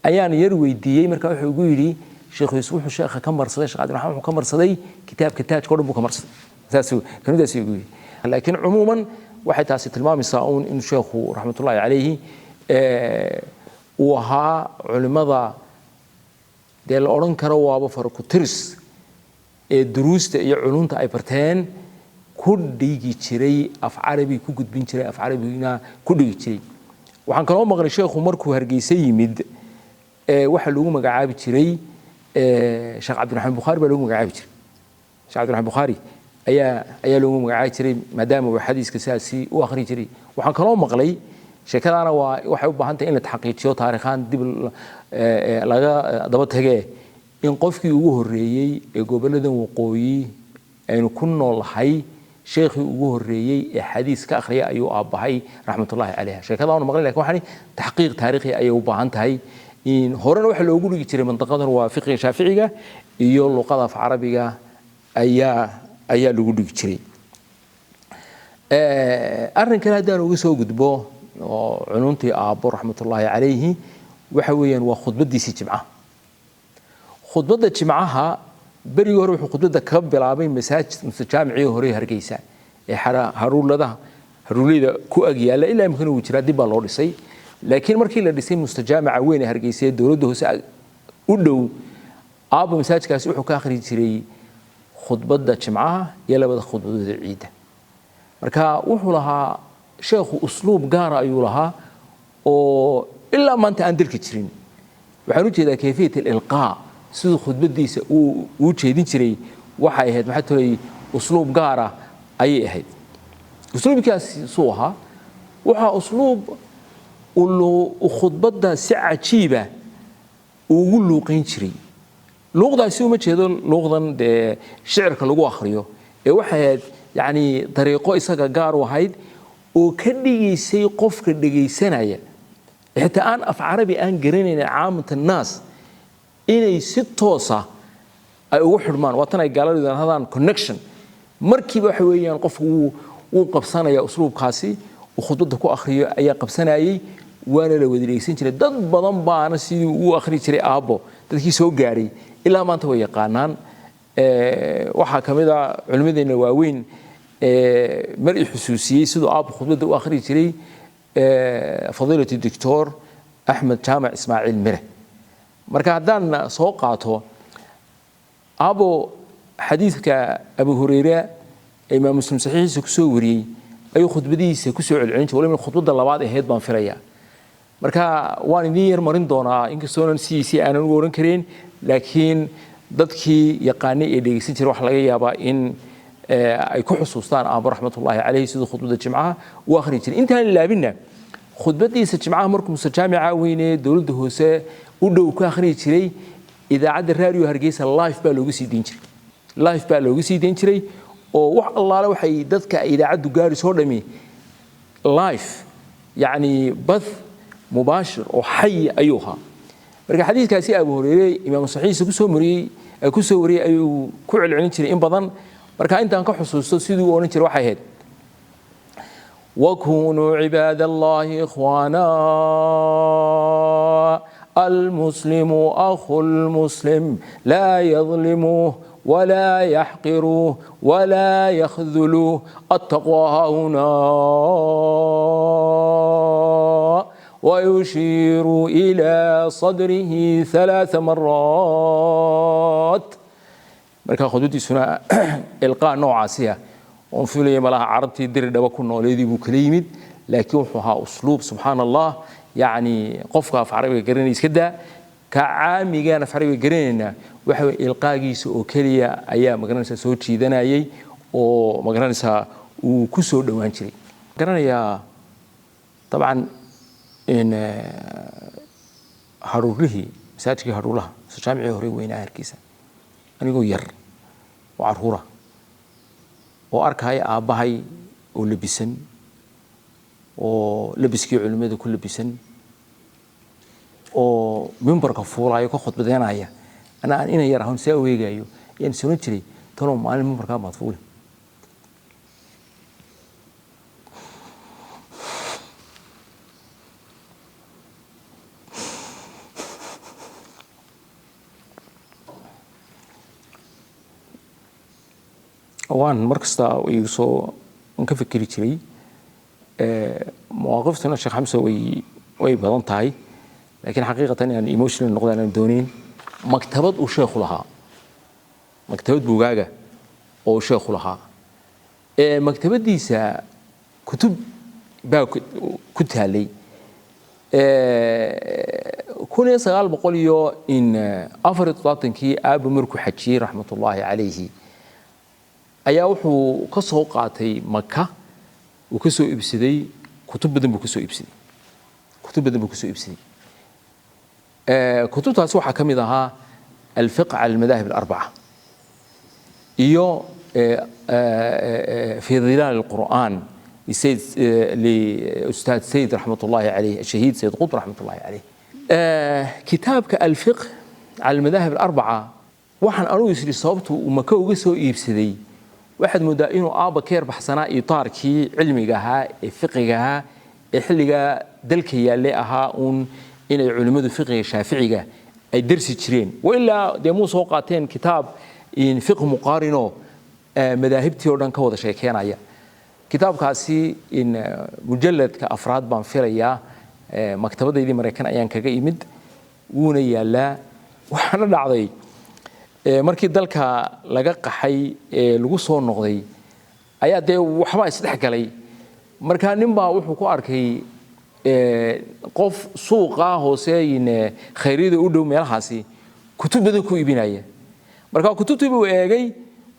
ayaan yar weydiiyey. Markaa wuxuu igu yidhi Sheekh Yuusuf wuxuu sheekha ka marsaday, Sheekh Cabdiraxmaan wuxuu ka marsaday kitaabka taajka oo dhan buu ka marsaday. Saasuu kelmadaasuu igu yidhi. Laakiin cumuuman waxay taasi tilmaamaysaa uun in sheekhu raxmatullaahi calayhi uu ahaa culimmada dee la odhan karo waaba faraku-tiris ee duruusta iyo culunta ay barteen ku dhigi jiray af Carabi, ku gudbin jiray af Carabigina ku dhigi jiray. Waxaan kaloo maqlay sheekhu markuu Hargeysa yimid waxaa lagu magacaabi jiray Sheekh Cabdiraxmaan Bukhaari baa lagu magacaabi jiray. Sheekh Cabdiraxmaan Bukhaari ayaa loogu magacaabi jiray maadaama uu xadiiska sidaasi u akhri jiray. Waxaan kaloo maqlay, sheekadaana waa waxay u baahan tahay in la taxqiijiyo, taariikhaan dib laga daba tagee, in qofkii ugu horreeyey ee gobolladan waqooyi aynu ku noolahay sheekhii ugu horreeyey ee xadiis ka akhriya ayuu aabbahay raxmatullaahi calayha. Sheekada waanu maqlay, lakin waxaan taxqiiq taariikhi ayay u baahan tahay. In horena waxa loogu dhigi jiray mandaqadan waa fiqiga Shaaficiga iyo luqada af Carabiga ayaa lagu dhigi jiray. Arrin kale haddaan uga soo gudbo oo cununtii aabbo raxmatullaahi calayhi waxa weeyaan waa khudbaddiisii jimcaha. Khudbadda jimcaha berigii hore wuxuu khudbadda ka bilaabay masaajid jaamicii hore Hargeysa ee haruuladaha haruuleyda ku ag yaalla. Ilaa imkana wuu jiraa, dib baa loo dhisay. Laakiin markii la dhisay mustajaamica weyn ee Hargeysa ee dowladda hoose u dhow, aabbo masaajidkaasi wuxuu ka akhri jiray khudbadda jimcaha iyo labada khudbadood ee ciidda. Marka wuxuu lahaa sheekhu usluub gaara ayuu lahaa oo ilaa maanta aan dalka jirin. Waxaan u jeedaa kayfiyat alilqaa, siduu khudbadiisa uu jeedin jiray waxay ahayd, maxaa tolay, usluub gaara ayay ahayd. Usluubkaasi suu ahaa waxaa usluub uu khudbadda si cajiiba ugu luuqayn jiray. Luuqdaasi uma jeedo luuqdan dee shicirka lagu akhriyo ee waxay ahayd yacni dariiqo isaga gaar u ahayd. Oo ka dhigaysay qofka dhegaysanaya, xitaa aan af Carabi aan garanayn, caamata naas, inay si toosa ay ugu xidhmaan. Waa tan ay gaaladu yidhaahdaan connection. Markiiba waxa weeyaan qofku wuu qabsanaya usluubkaasi uu khudbadda ku akhriyo ayaa qabsanayay, waana la wada dhegeysan jiray. Dad badan baana sidii uu akhri jiray aabbo dadkii soo gaadhay ilaa maanta way yaqaanaan. Waxaa ka mid a culimmadeenna waaweyn mar i xusuusiyey siduu aabbo khudbadda u akhri jiray, fadiilatu Doctor Axmed Jaamac Ismaaciil Mire. Marka haddaan soo qaato aabbo xadiidka Abu Hureyre ee Imaam Muslim saxiixiisa kusoo wariyey ayuu khudbadihiisa kusoo celcelin jiray, waliba khudbadda labaad ahayd baan filayaa. Marka waan idiin yar marin doonaa, inkastoonan sidiisii aanan ugu oran karin, laakiin dadkii yaqaanay ee dhegeysan jiray waxa laga yaabaa in ay ku xusuustaan aabo raxmatullaahi caleyhi siduu khudbadda jimcaha u akhri jiray. Intaan laabinna, khudbadiisa jimcaha markuu muse jaamica weyne dowladda hoose u dhow ka akhriyi jiray, idaacadda Raadiyo Hargeysa live baa looga sii deyn jiray, live baa looga sii deyn jiray, oo wax allaale waxay dadka idaacaddu gaari soo dhami live, yacni bath mubaashir oo xay ayuu ahaa. Marka xadiidkaasi Abu Hureyre imaam saxiixa kusoo mariyey, kusoo wariyey, ayuu ku celcelin jiray in badan. Marka intaan ka xusuusto siduu u odhan jiray waxay ahayd: "وكونوا عباد الله إخوانا، المسلم أخو المسلم، لا يظلمه ولا يحقره ولا يخذله، التقوى هنا، ويشير إلى صدره ثلاث مرات." Marka khudbadiisuna ilqaa noocaasiya oon filaya malaha carabtii diri dhaba ku nooleedii buu kala yimid, laakiin wuxuu ahaa usluub, subxaan Allah, yacni qofka af Carabiga garanaya iska daa, ka caamigaan af Carabiga garanaynaa waxa weye ilqaagiisa oo keliya ayaa magaranaysaa soo jiidanayay oo magaranaysaa uu ku soo dhowaan jiray. Garanayaa dabcan in hadhuurlihii, masaajidkii hadhuulaha, jaamicii hore weynaa Hargeysa, anigoo yar oo caruura oo arkaya aabbahay oo labisan, oo labiskii culimmada ku labisan, oo mimbarka fuulayo, ka khudbadeynaya, ana aan inan yar ahon saa weegayo, ayaan soran jiray: "Talow maalin mimbarkaa maad fuuli?" Waan mar kasta igu soo waan ka fikeri jiray. Mawaaqiftuna, Sheekh Xamse, way badan tahay, laakiin xaqiiqatan inaan emotional noqdo aanan doonayn. Maktabad uu sheekhu lahaa, maktabad buugaaga oo sheekhu lahaa, maktabadiisa kutub baa ku taalay. 1974-kii aabba markuu xajiyey raxmatullaahi calayhi ayaa wuxuu ka soo qaatay Maka, uu ka soo iibsaday kutub badan buu ka soo iibsaday, kutub badan buu ka soo iibsaday. Kutubtaasi waxaa ka mid ahaa alfiqh cala almadaahib alarbaca iyo fi dhilaal alqur'aan لسيد لأستاذ سيد رحمة الله عليه، الشهيد سيد قطب رحمة الله عليه. كتابك الفقه على المذاهب الأربعة waxaan anugu isiri sababtu uu Maka uga soo iibsaday waxaad moodaa inuu aabba ka yar baxsanaa itaarkii cilmiga ahaa ee fiqiga ahaa ee xilligaa dalka yaallay ahaa uun inay culimmadu fiqiga Shaaficiga ay darsi jireen, wailaa dee muu soo qaateen kitaab fiqh muqaarino madaahibtii oo dhan ka wada sheekeynaya. Kitaabkaasi in mujalladka afraad baan filayaa, maktabadaydii Maraykan ayaan kaga imid, wuuna yaallaa. Waxaana dhacday markii dalka laga qaxay ee lagu soo noqday ayaa dee waxbaa isdhex galay. Marka nin baa wuxuu ku arkay qof suuqa hoose in khayryada u dhow meelahaasi kutub badan ku iibinaya. Marka kutubtii buu eegay,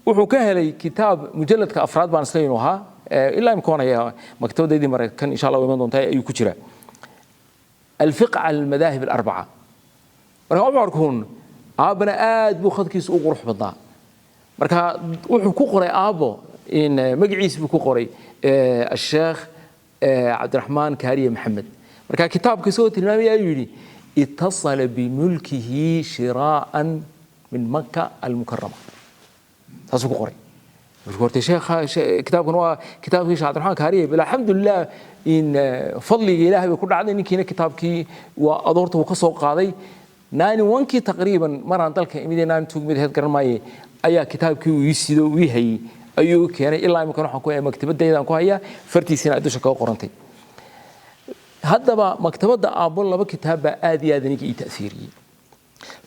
wuxuu ka helay kitaab mujalladka afraad baan isla inuu ahaa, ilaa imkoonaya maktabadaydii Maraykan, insha Allah way iman doontaa, ayuu ku jira alfiqh cala almadaahib alarbaca. Marka wuxuu arkuun aabbana aad buu khadkiisu u qurux badnaa. Marka wuxuu ku qoray aabbo in magaciisa buu ku qoray asheekh Cabdiraxmaan Kaariye Maxamed. Marka kitaabka isagoo tilmaamaya ayuu yidhi itasala bimulkihi shiraa'an min Maka almukarama, saasuu ku qoray. Marka horta sheekha kitaabkan waa kitaabkii Sheekh Cabdiraxmaan Kaariye, bal alxamdulilah in fadliga Ilaahay bay ku dhacday. Ninkiina kitaabkii waa adoorta uu ka soo qaaday 91kii taqriiban, maraan dalka imid, 92 mid ahayd garan maaye, ayaa kitaabkii uu ii sido uu ii hayey ayuu keenay. Ilaa imika waxaan ku hayaa maktabadaydan ku hayaa, fartiisina ay dusha kaga qorantay. Haddaba maktabadda aabbo laba kitaab baa aad iyo aad aniga ii ta'siiriyey.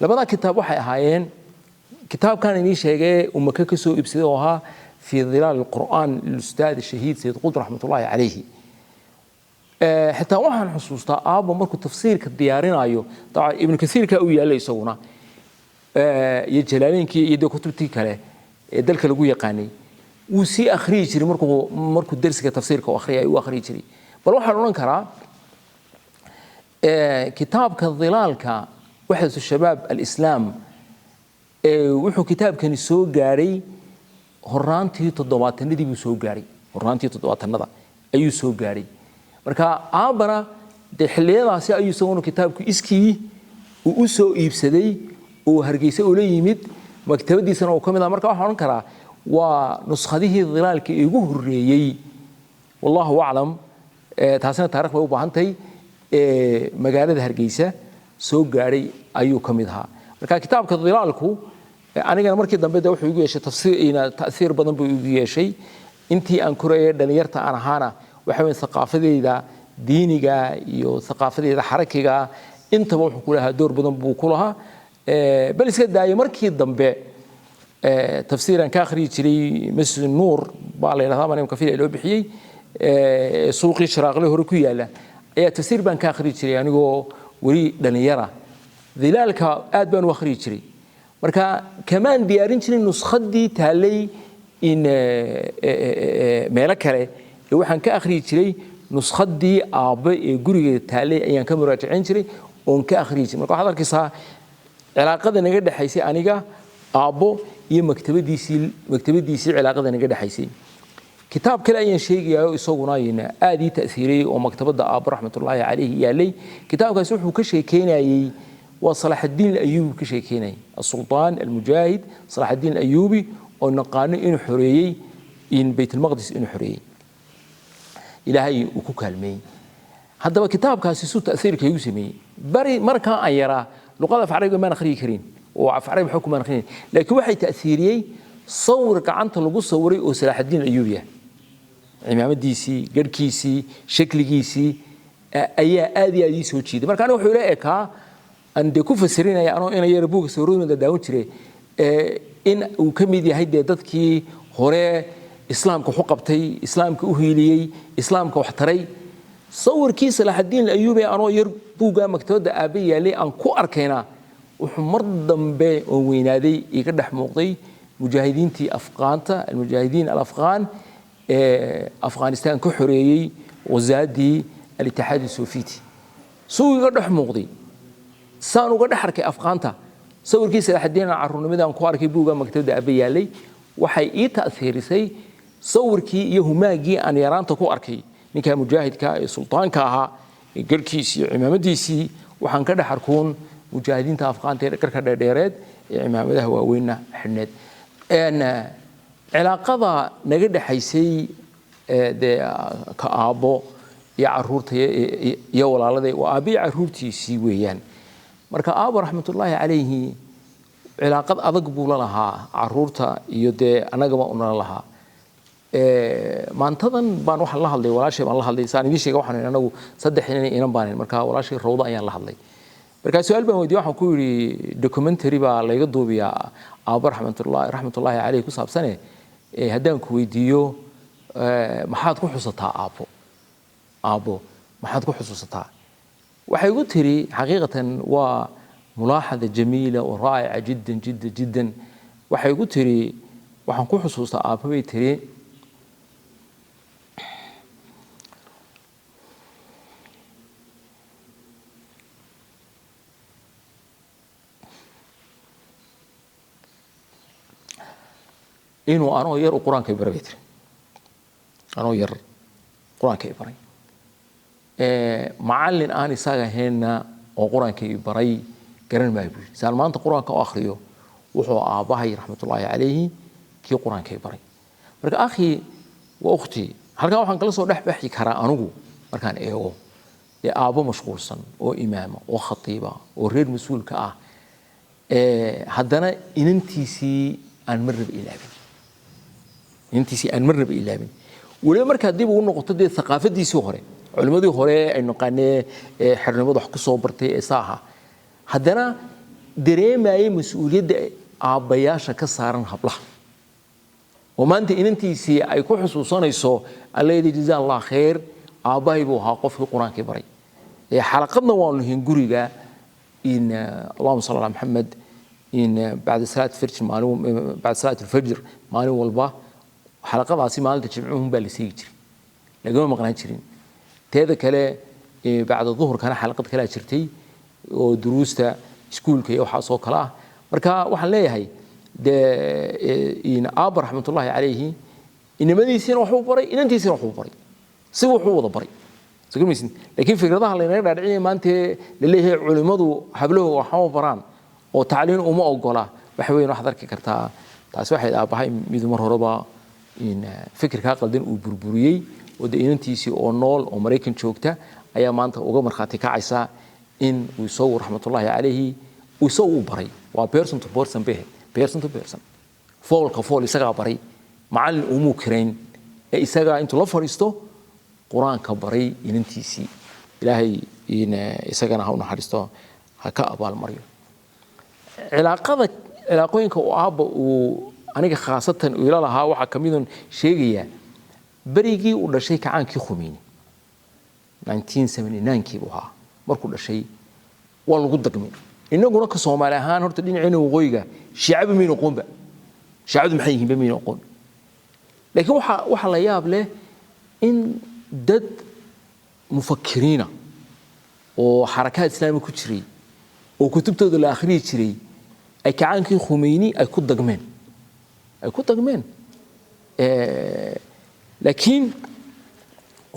Labada kitaab waxay ahaayeen kitaabkan inii sheegay uu Maka ka soo iibsaday oo ahaa fi dhilaal alqur'aan lilustaad shahiid Sayid Qutb raxmatullaahi calayhi. Xitaa waxaan xusuustaa aabbo markuu tafsiirka diyaarinayo, dabcan Ibnu Kasiirka uu yaallay isaguna iyo Jalaaleynkii iyo dee kutubtii kale ee dalka lagu yaqaanay, wuu sii akhriyi jiray markuu darsiga tafsiirka u akhriyay uu akhriyi jiray. Bal waxaan odhan karaa kitaabka dhilaalka waxdatu shabaab alislaam wuxuu kitaabkani soo gaadhay horaantii toddobaatanadii buu soo gaadhay, horaantii toddobaatanada ayuu soo gaadhay. Marka aabbana dee xilliyadaasi ayuu isaguna kitaabku iskii uu u soo iibsaday oo Hargeysa ula yimid, maktabadiisana uu ka mid ah. Marka waxaan odhan karaa waa nuskhadihii dhilaalka ee ugu horreeyey, wallahu aclam, taasina taarikh bay u baahan tahay, magaalada Hargeysa soo gaadhay ayuu ka mid ahaa. Marka kitaabka dhilaalku anigana markii dambe de wuxuu igu yeeshay tafsiir, ta'siir badan buu igu yeeshay intii aan korayay dhalinyarta aan ahaana. Waxa weyn thaqaafadeyda diiniga iyo thaqaafadeyda xarakiga intaba wuxuu ku lahaa door badan buu ku lahaa. Bal iska daayay markii dambe tafsiiran ka akhriyi jiray Masjid Nuur baa la yidhahdaa, baan imka filaya loo bixiyey, suuqii Shiraaqle hore ku yaala ayaa tafsiir baan ka akhriyi jiray anigoo weli dhalinyara. Dhilaalka aad baan u akhriyi jiray. Marka kamaan diyaarin jirin nuskhadii taallay in meelo kale, ee waxaan ka akhriyi jiray nuskhadii aabbe ee gurigeeda taallay ayaan ka muraajacayn jiray oon ka akhriyi jiray. Marka waxaad arkaysaa cilaaqada naga dhexaysay aniga aabbo iyo maktabadiisii cilaaqada naga dhexaysay. Kitaab kale ayaan sheegayaa oo isaguna aad ii ta'siiriyey oo maktabadda aabbo raxmatullaahi calayhi yaallay. Kitaabkaasi wuxuu ka sheekeynayey waa Salaxaddiin Alayuubi ka sheekeynayay, asultaan almujaahid Salaxaddiin Alayuubi oo naqaano inuu xoreeyey in Baytulmaqdis, inuu xoreeyey Ilaahay uu ku kaalmeeyey. Haddaba kitaabkaasi suu ta'siirka igu sameeyey, bari markaa aan yaraa luqada af carabiga maan akhriyi karin oo af carabi waxba kumaan akhriyin, laakiin waxay ta'siiriyey sawir gacanta lagu sawiray oo Salaaxaddiin Ayuubi ah, cimaamadiisii, garhkiisii, shakligiisii ayaa aad iyo aad ii soo jiiday. Marka aniga wuxuu ila ekaa aan dee ku fasirinaya anoo ina yara buugga sawirradooda daawan jiray in uu ka mid yahay dee dadkii hore islaamka wax u qabtay, islaamka u hiiliyey, islaamka wax taray. Sawirkii Salaaxaddiin Ayuubi anoo yar buuggaa maktabadda aabbe yaallay aan ku arkayna wuxuu mar dambe oon weynaaday iga dhex muuqday mujaahidiintii Afqaanta, almujaahidiin alafqaan ee Afghanistan ka xoreeyey ghazaadii alitixaad sofiiti. Suu iga dhex muuqday saan uga dhex arkay Afqaanta sawirkii Salaaxaddiin aan carruurnimadaan ku arkay buuggaa maktabadda aabbe yaallay, waxay ii ta'siirisay sawirkii iyo humaagii aan yaraanta ku arkay ninkaa mujaahidka ee sultaanka ahaa ee garhkiisii iyo cimaamadiisii. Waxaan ka dhex arkuun mujaahidiinta Afqaanta ee garka dheerdheereed ee cimaamadaha waaweynna xidhneed. Cilaaqada naga dhexaysay dee ka aabbo iyo caruurta iyo walaaladay waa aabbiyo caruurtiisii weeyaan. Marka aabbo raxmatullaahi calayhi cilaaqad adag buu la lahaa caruurta iyo dee annagaba unala lahaa. Maantadan baan waxaan la hadlay walaashay baan la hadlay, saan idiin sheegay waxaan anagu saddex inan inan baan, marka walaashay Rawda ayaan la hadlay. Marka su-aal baan weydiiyey, waxaan ku yidhi documentary baa layga duubiyaa aabbo raxmatullaahi calayhi ku saabsane, haddaan ku weydiiyo maxaad ku xusataa aabbo, aabbo maxaad ku xusuusataa? Waxay igu tiri xaqiiqatan waa mulaaxada jamiila oo raa'ica jiddan jiddan jiddan. Waxay igu tiri waxaan ku xusuustaa aabbo bay tiri inuu anoo yar u qur-aanka i baray bay tiri, anoo yar qur-aanka i baray. Macallin aan isaga ahaynna oo qur-aanka i baray garan maayo buu yidhi. Saan maanta qur-aanka u akhriyo, wuxuu aabbahay raxmatullaahi calayhi kii qur-aanka i baray. Marka akhi wa ukhti, halkan waxaan kala soo dhex baxi karaa anigu markaan eego dee aabbo mashquulsan oo imaama oo khatiiba oo reer mas-uulka ah, haddana inantiisii aan marnaba ilaabin, inantiisii aan marnaba ilaabin. Weliba markaa dib ugu noqoto dee thaqaafadiisii hore, culimmadii hore ay naqaanee xernimada wax ku soo bartay ee saaha, haddana dareemayay mas-uuliyadda aabbayaasha ka saaran hablaha, oo maanta inantiisii ay ku xusuusanayso, allaydi jazaa Allah khayr, aabbahay buu ahaa qofkii qur-aankii baray. Xalaqadna waanu lahayn guriga in allahuma salli ala Maxamed, in bacda salaat fajr, maalin bacda salaat alfajr, maalin walba xalaqadaasi maalinta jimcuhun baa la seegi jiray, lagama maqnaan jirin. Teeda kale, bacda duhurkana xalaqad kalaa jirtay oo duruusta iskuulka iyo waxaas oo kale ah. Marka waxaan leeyahay dee in aabba raxmatullaahi calayhi inamadiisiina waxbuu baray, inantiisiina waxbuu baray, si wuxuu wada baray. Soo garmaysid? Laakiin fikradaha laynaga dhaadhicinaya maanta la leeyahay culimmadu habluhu waxma baraan oo tacliin uma ogola, waxa weyn waxaad arki kartaa taasi waxay aabbahay midu mar horeba in fikirkaa qaldan uu burburiyey, oo dee inantiisii oo nool oo Maraykan joogta ayaa maanta uga markhaati kacaysa in uu isagu raxmatullaahi calayhi uu isagu u baray. Waa person to person behe, person to person, foolka fool isagaa baray, macallin umuu kirayn ee isagaa intuu la fadhiisto qur-aanka baray inantiisii. Ilaahay in isagana ha u naxariisto, ha ka abaalmaryo. Cilaaqada, cilaaqooyinka uu aabba uu aniga khaasatan uu ila lahaa waxaa ka midun sheegayaa berigii uu dhashay kacaankii Khumeyni, 1979kii buu ahaa markuu dhashay, waa lagu dagmay. Innaguna ka Soomaali ahaan horta dhinaceena waqooyiga shiicaba maynu aqoonba, shiicadu maxay yihiinba maynu aqoon. Laakiin waxa la yaab leh in dad mufakiriina oo xarakaad islaami ku jiray oo kutubtooda la akhriyi jiray ay kacaankii Khumeyni ay ku dagmeen, ay ku dagmeen. Laakiin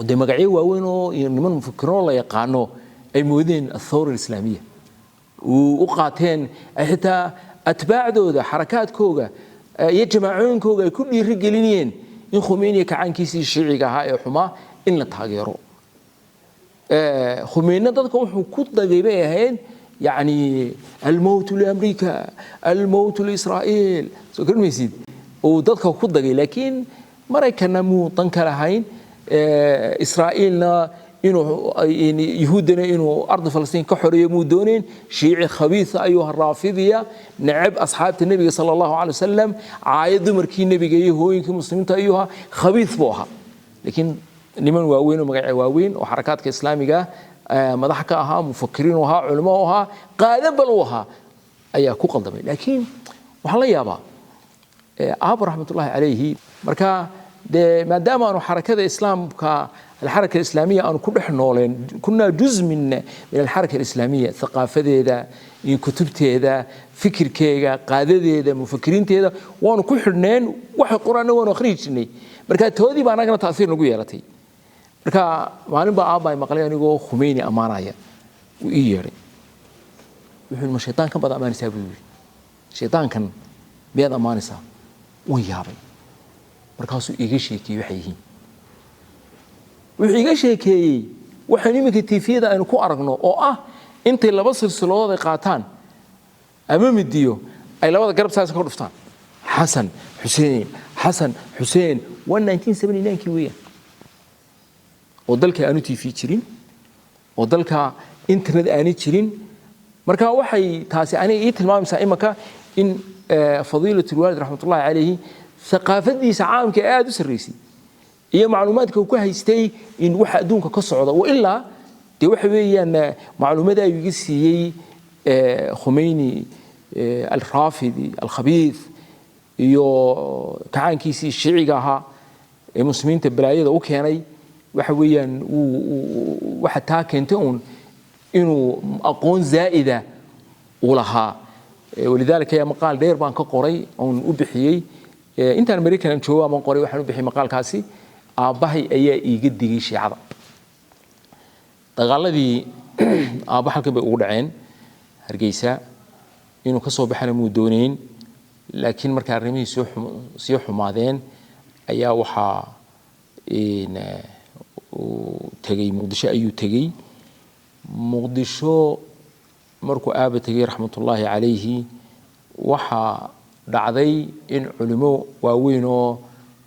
dee magacyo waaweyn oo iyo niman mufakiriin oo la yaqaano ay moodeen athawra alislaamiya u qaateen, ay xitaa atbaacdooda, xarakaadkooga iyo jamaacooyinkooga ay ku dhiiri gelinayeen in Khumeyni kacaankiisii shiiciga ahaa ee xumaa in la taageero. Khumeyna dadka wuxuu ku dagay bay ahayd yacni almowtu liamrica, almowtu liisraa'iil, soo garmaysid, uu dadka ku dagay. Laakiin Maraykanna muu dan ka lahayn, Israa'iilna inuu, yuhuuddana inuu ardi Falastiin ka xoreeyo muu doonayn. Shiici khabiisa ayuu, raafidiya, neceb asxaabta nebiga sala Allahu calay wasalam, caaya dumarkii nebiga iyo hooyinkii muslimiinta ayuu ahaa, khabiis buu ahaa. Laakiin niman waaweyn oo magaca waaweyn oo xarakaadka islaamiga madax ka ahaa, mufakiriin u ahaa, culimo u ahaa, qaado bal u ahaa ayaa ku qaldamay. Laakiin waxaan la yaabaa aabo raxmatullaahi calayhi, marka dee maadaama aanu xarakada islaamka, alxaraka alislaamiya, aanu ku dhex nooleen, kunaa juz min alxaraka alislaamiya, thaqaafadeeda iyo kutubteeda, fikirkeega, qaadadeeda, mufakiriinteeda waanu ku xidhneen, waxay qoraanna waanu akhriyi jirnay. Marka toodii baa anagana taasiir nagu yeelatay. Marka maalin baa aabbaay maqlay anigoo Khumeyni ammaanaya, uu ii yeedhay, wuxuu yidhi, "Ma shaydaankan baad ammaanaysaa?" buu yidhi. "Shaydaankan miyaad ammaanaysaa?" Waan yaabay. Markaasuu iiga sheekeeyey waxay yihiin. Wuxuu iiga sheekeeyey waxaan iminka TV-yada aynu ku aragno oo ah intay laba silsiladood ay qaataan ama midiyo ay labada garab saas ka dhuftaan, Xasan Xuseen, Xasan Xuseen. Waa 1979kii weeyaan, oo dalka aanu TV jirin, oo dalka internet aanay jirin. Marka waxay taasi aniga ii tilmaamaysaa imaka in fadiilat lwaalid raxmatullahi calayhi thaqaafadiisa caamka ee aada u sarreysay iyo macluumaadka uu ku haystay in waxa adduunka ka socda, wa ilaa dee waxa weeyaan macluumada ayuu iga siiyey Khumeyni alraafidi alkhabiith iyo kacaankiisii shiiciga ahaa ee muslimiinta balaayada u keenay, waxa weeyaan waxa taa keentay uun inuu aqoon zaa'ida uu lahaa. Walidaalika ayaa maqaal dheer baan ka qoray oon u bixiyey intaan Maraykan joogo amaan qoray, waxaan u bixiyey maqaalkaasi "Aabbahay ayaa iiga digay shiicada". Dagaaladii aabba halkan bay ugu dhaceen Hargeysa. Inuu ka soo baxana muu doonayn, laakiin marka arrimihii sii xumaadeen ayaa waxaa uu tegey Muqdisho ayuu tegey. Muqdisho markuu aaba tegey, raxmatullaahi calayhi, waxaa dhacday in culimo waaweyn oo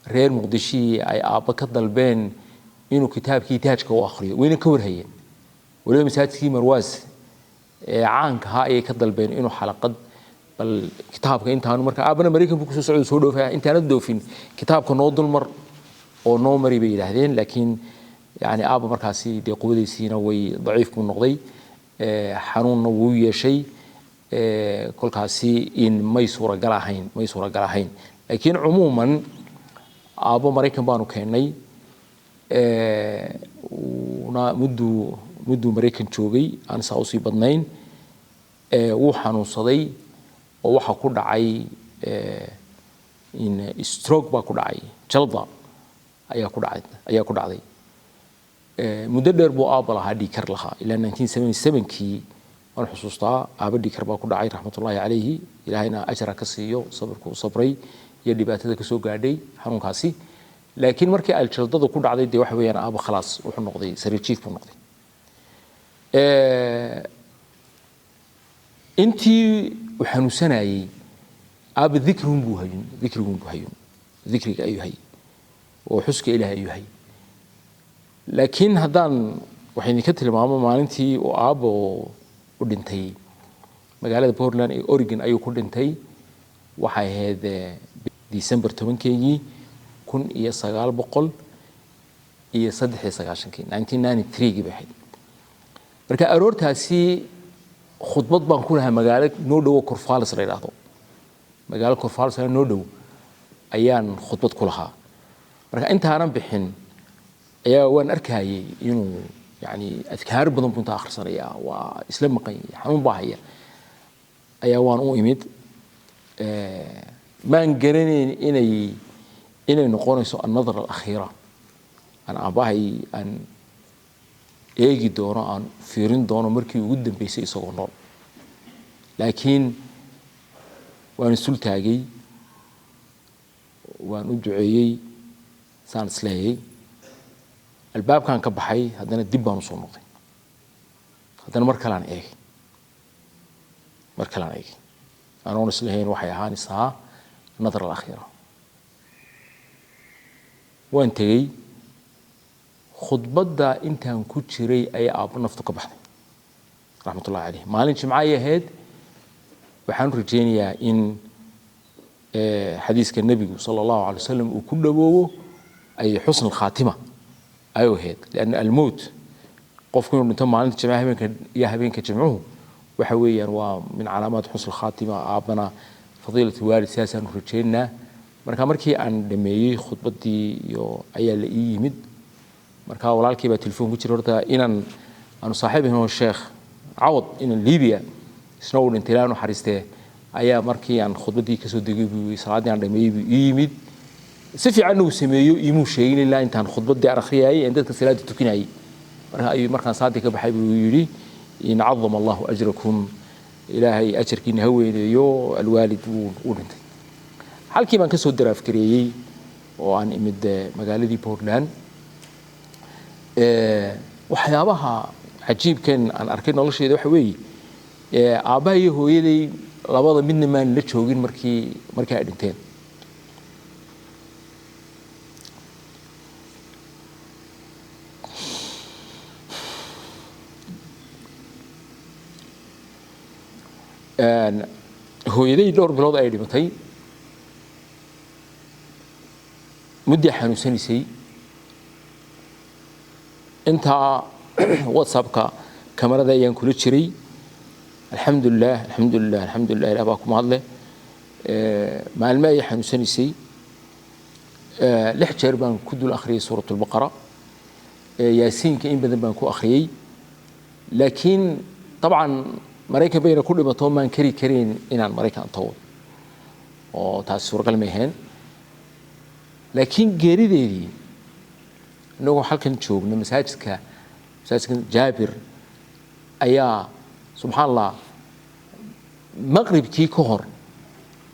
reer Muqdishihii ay aabba ka dalbeen inuu kitaabkii Taajka u akhriyo. Wayna ka warhayeen waliba masaajidkii Marwaas ee caanka ahaa ayay ka dalbeen inuu xalaqad bal kitaabka intaanu marka aabbana Maraykan buu kusoo socday, soo dhoofaya, intaanad dhoofin kitaabka noo dulmar oo noo mari bay yidhaahdeen. Laakiin yani aabba markaasi dee quwadaysiina way daciif buu noqday, xanuunna wuu yeeshay kolkaasi in may suuragal ahayn, may suuragal ahayn. Laakiin cumuuman aabbo Maraykan baanu keennay, na mudduu Maraykan joogay aan saa usii badnayn. Wuu xanuunsaday oo waxaa ku dhacay in stroke baa ku dhacay, jalda ayaa ku dhacay ayaa ku dhacday. Muddo dheer buu aabba lahaa dhiigkar lahaa, ilaa 1977kii waan xusuustaa. Aabba dhiigkar baa ku dhacay, raxmatullaahi calayhi. Ilaahayna ajra ka siiyo sabirku u sabray iyo dhibaatada kasoo gaadhay xanuunkaasi. Laakiin markii ay jaldadu ku dhacday, dee waxa weeyaan aabba khalaas wuxuu noqday sariir jiif buu noqday. Intii uu xanuunsanayey aabba dikrigun buu hayun, dikrigun buu hayun, dikriga ayuu hayay oo xuska Ilaahay ayuu hayay. Laakiin haddaan waxay idinka tilmaamo maalintii uu aabbo u dhintay magaalada Portland ee Oregon ayuu ku dhintay, waxay ahayd December 10-keygii 1993-kii, 1993-gii bay ahayd. Marka aroortaasi khudbad baan ku lahaa magaalo noo dhowo Corvallis la yidhaahdo, magaalo Corvallis noo dhow ayaan khudbad ku lahaa. Marka intaanan bixin ayaa waan arkayay inuu yani adkaar badan buu intaa akhrisanayaa, waa isla maqan yahay, xanuun baa haya. Ayaa waan u imid, maan garanayn inay noqonayso annadra alakhiira, aan aabbahay aan eegi doono, aan fiirin doono markii ugu dambeysay isagoo nool. Laakiin waan isul taagay, waan u duceeyey saan isleeyay. Albaabkan ka baxay, haddana dib baan usoo noqday, haddana mar kalean eegay, mar kalean eegay anoon islahayn waxay ahaanaysaa nadar alakhiira. Waan tegey, khudbadda intaan ku jiray ayaa aabbo naftu ka baxday, raxmatullahi caleyh. Maalin jimco ay ahayd. Waxaan rajaynayaa in xadiiska nebigu sala Allahu alay wasalam uu ku dhawoowo ay xusn alkhaatima ay ahayd, lianna almowt qofku inuu dhinto maalinta jimcaha, habeenka iyo habeenka jimcuhu waxa weeyaan waa min calaamaat xusn alkhaatima. Aabbana fadiilat waalid sidaasaanu rajaynaynaa. Marka markii aan dhameeyey khudbaddii iyo ayaa la ii yimid. Marka walaalkii baa telefoon ku jira horta inaan aanu saaxiib ahayn oo Sheekh Cawad inaan Libiya isna uu dhintay, Ilaahay naxariistee, ayaa markii aan khudbaddii kasoo degay buu, salaaddii aan dhameeyey buu ii yimid. Si fiican uu sameeyo imuu sheegin ilaa intaan khudbaddii aan akhriyayay een dadka salaada tukinayay. Marka ayuu markaan salaaddii ka baxay buu yidhi: "In cadama Allahu ajrakum, Ilaahay ajarkiina ha weyneeyo, alwaalid wuu dhintay." Halkii baan kasoo daraafgareeyey oo aan imid magaaladii Portland. Waxyaabaha cajiibkan aan arkay noloshayda waxa weeye aabbaha iyo hooyaday labada midna maan la joogin markii ay dhinteen. Hooyaday dhowr bilood ay dhimatay muddii xanuunsanaysay. Intaa WhatsAppka kamarada ayaan kula jiray. Alxamdulilah, alxamdulilah, alxamdulilah, Ilah baa ku mahadleh. Maalmo ayay xanuunsanaysay, 6 jeer baan ku dul akhriyay suurat albaqara, Yaasiinka in badan baan ku akhriyey. Laakiin dabcan Maraykan bayna ku dhimato, maan kari karayn inaan Maraykan tago oo taasi suuragal may ahayn. Laakiin geerideedii inagoo halkan joogno masaajidka Masaajidkan Jaabir ayaa, subxaan Allah, maqribkii ka hor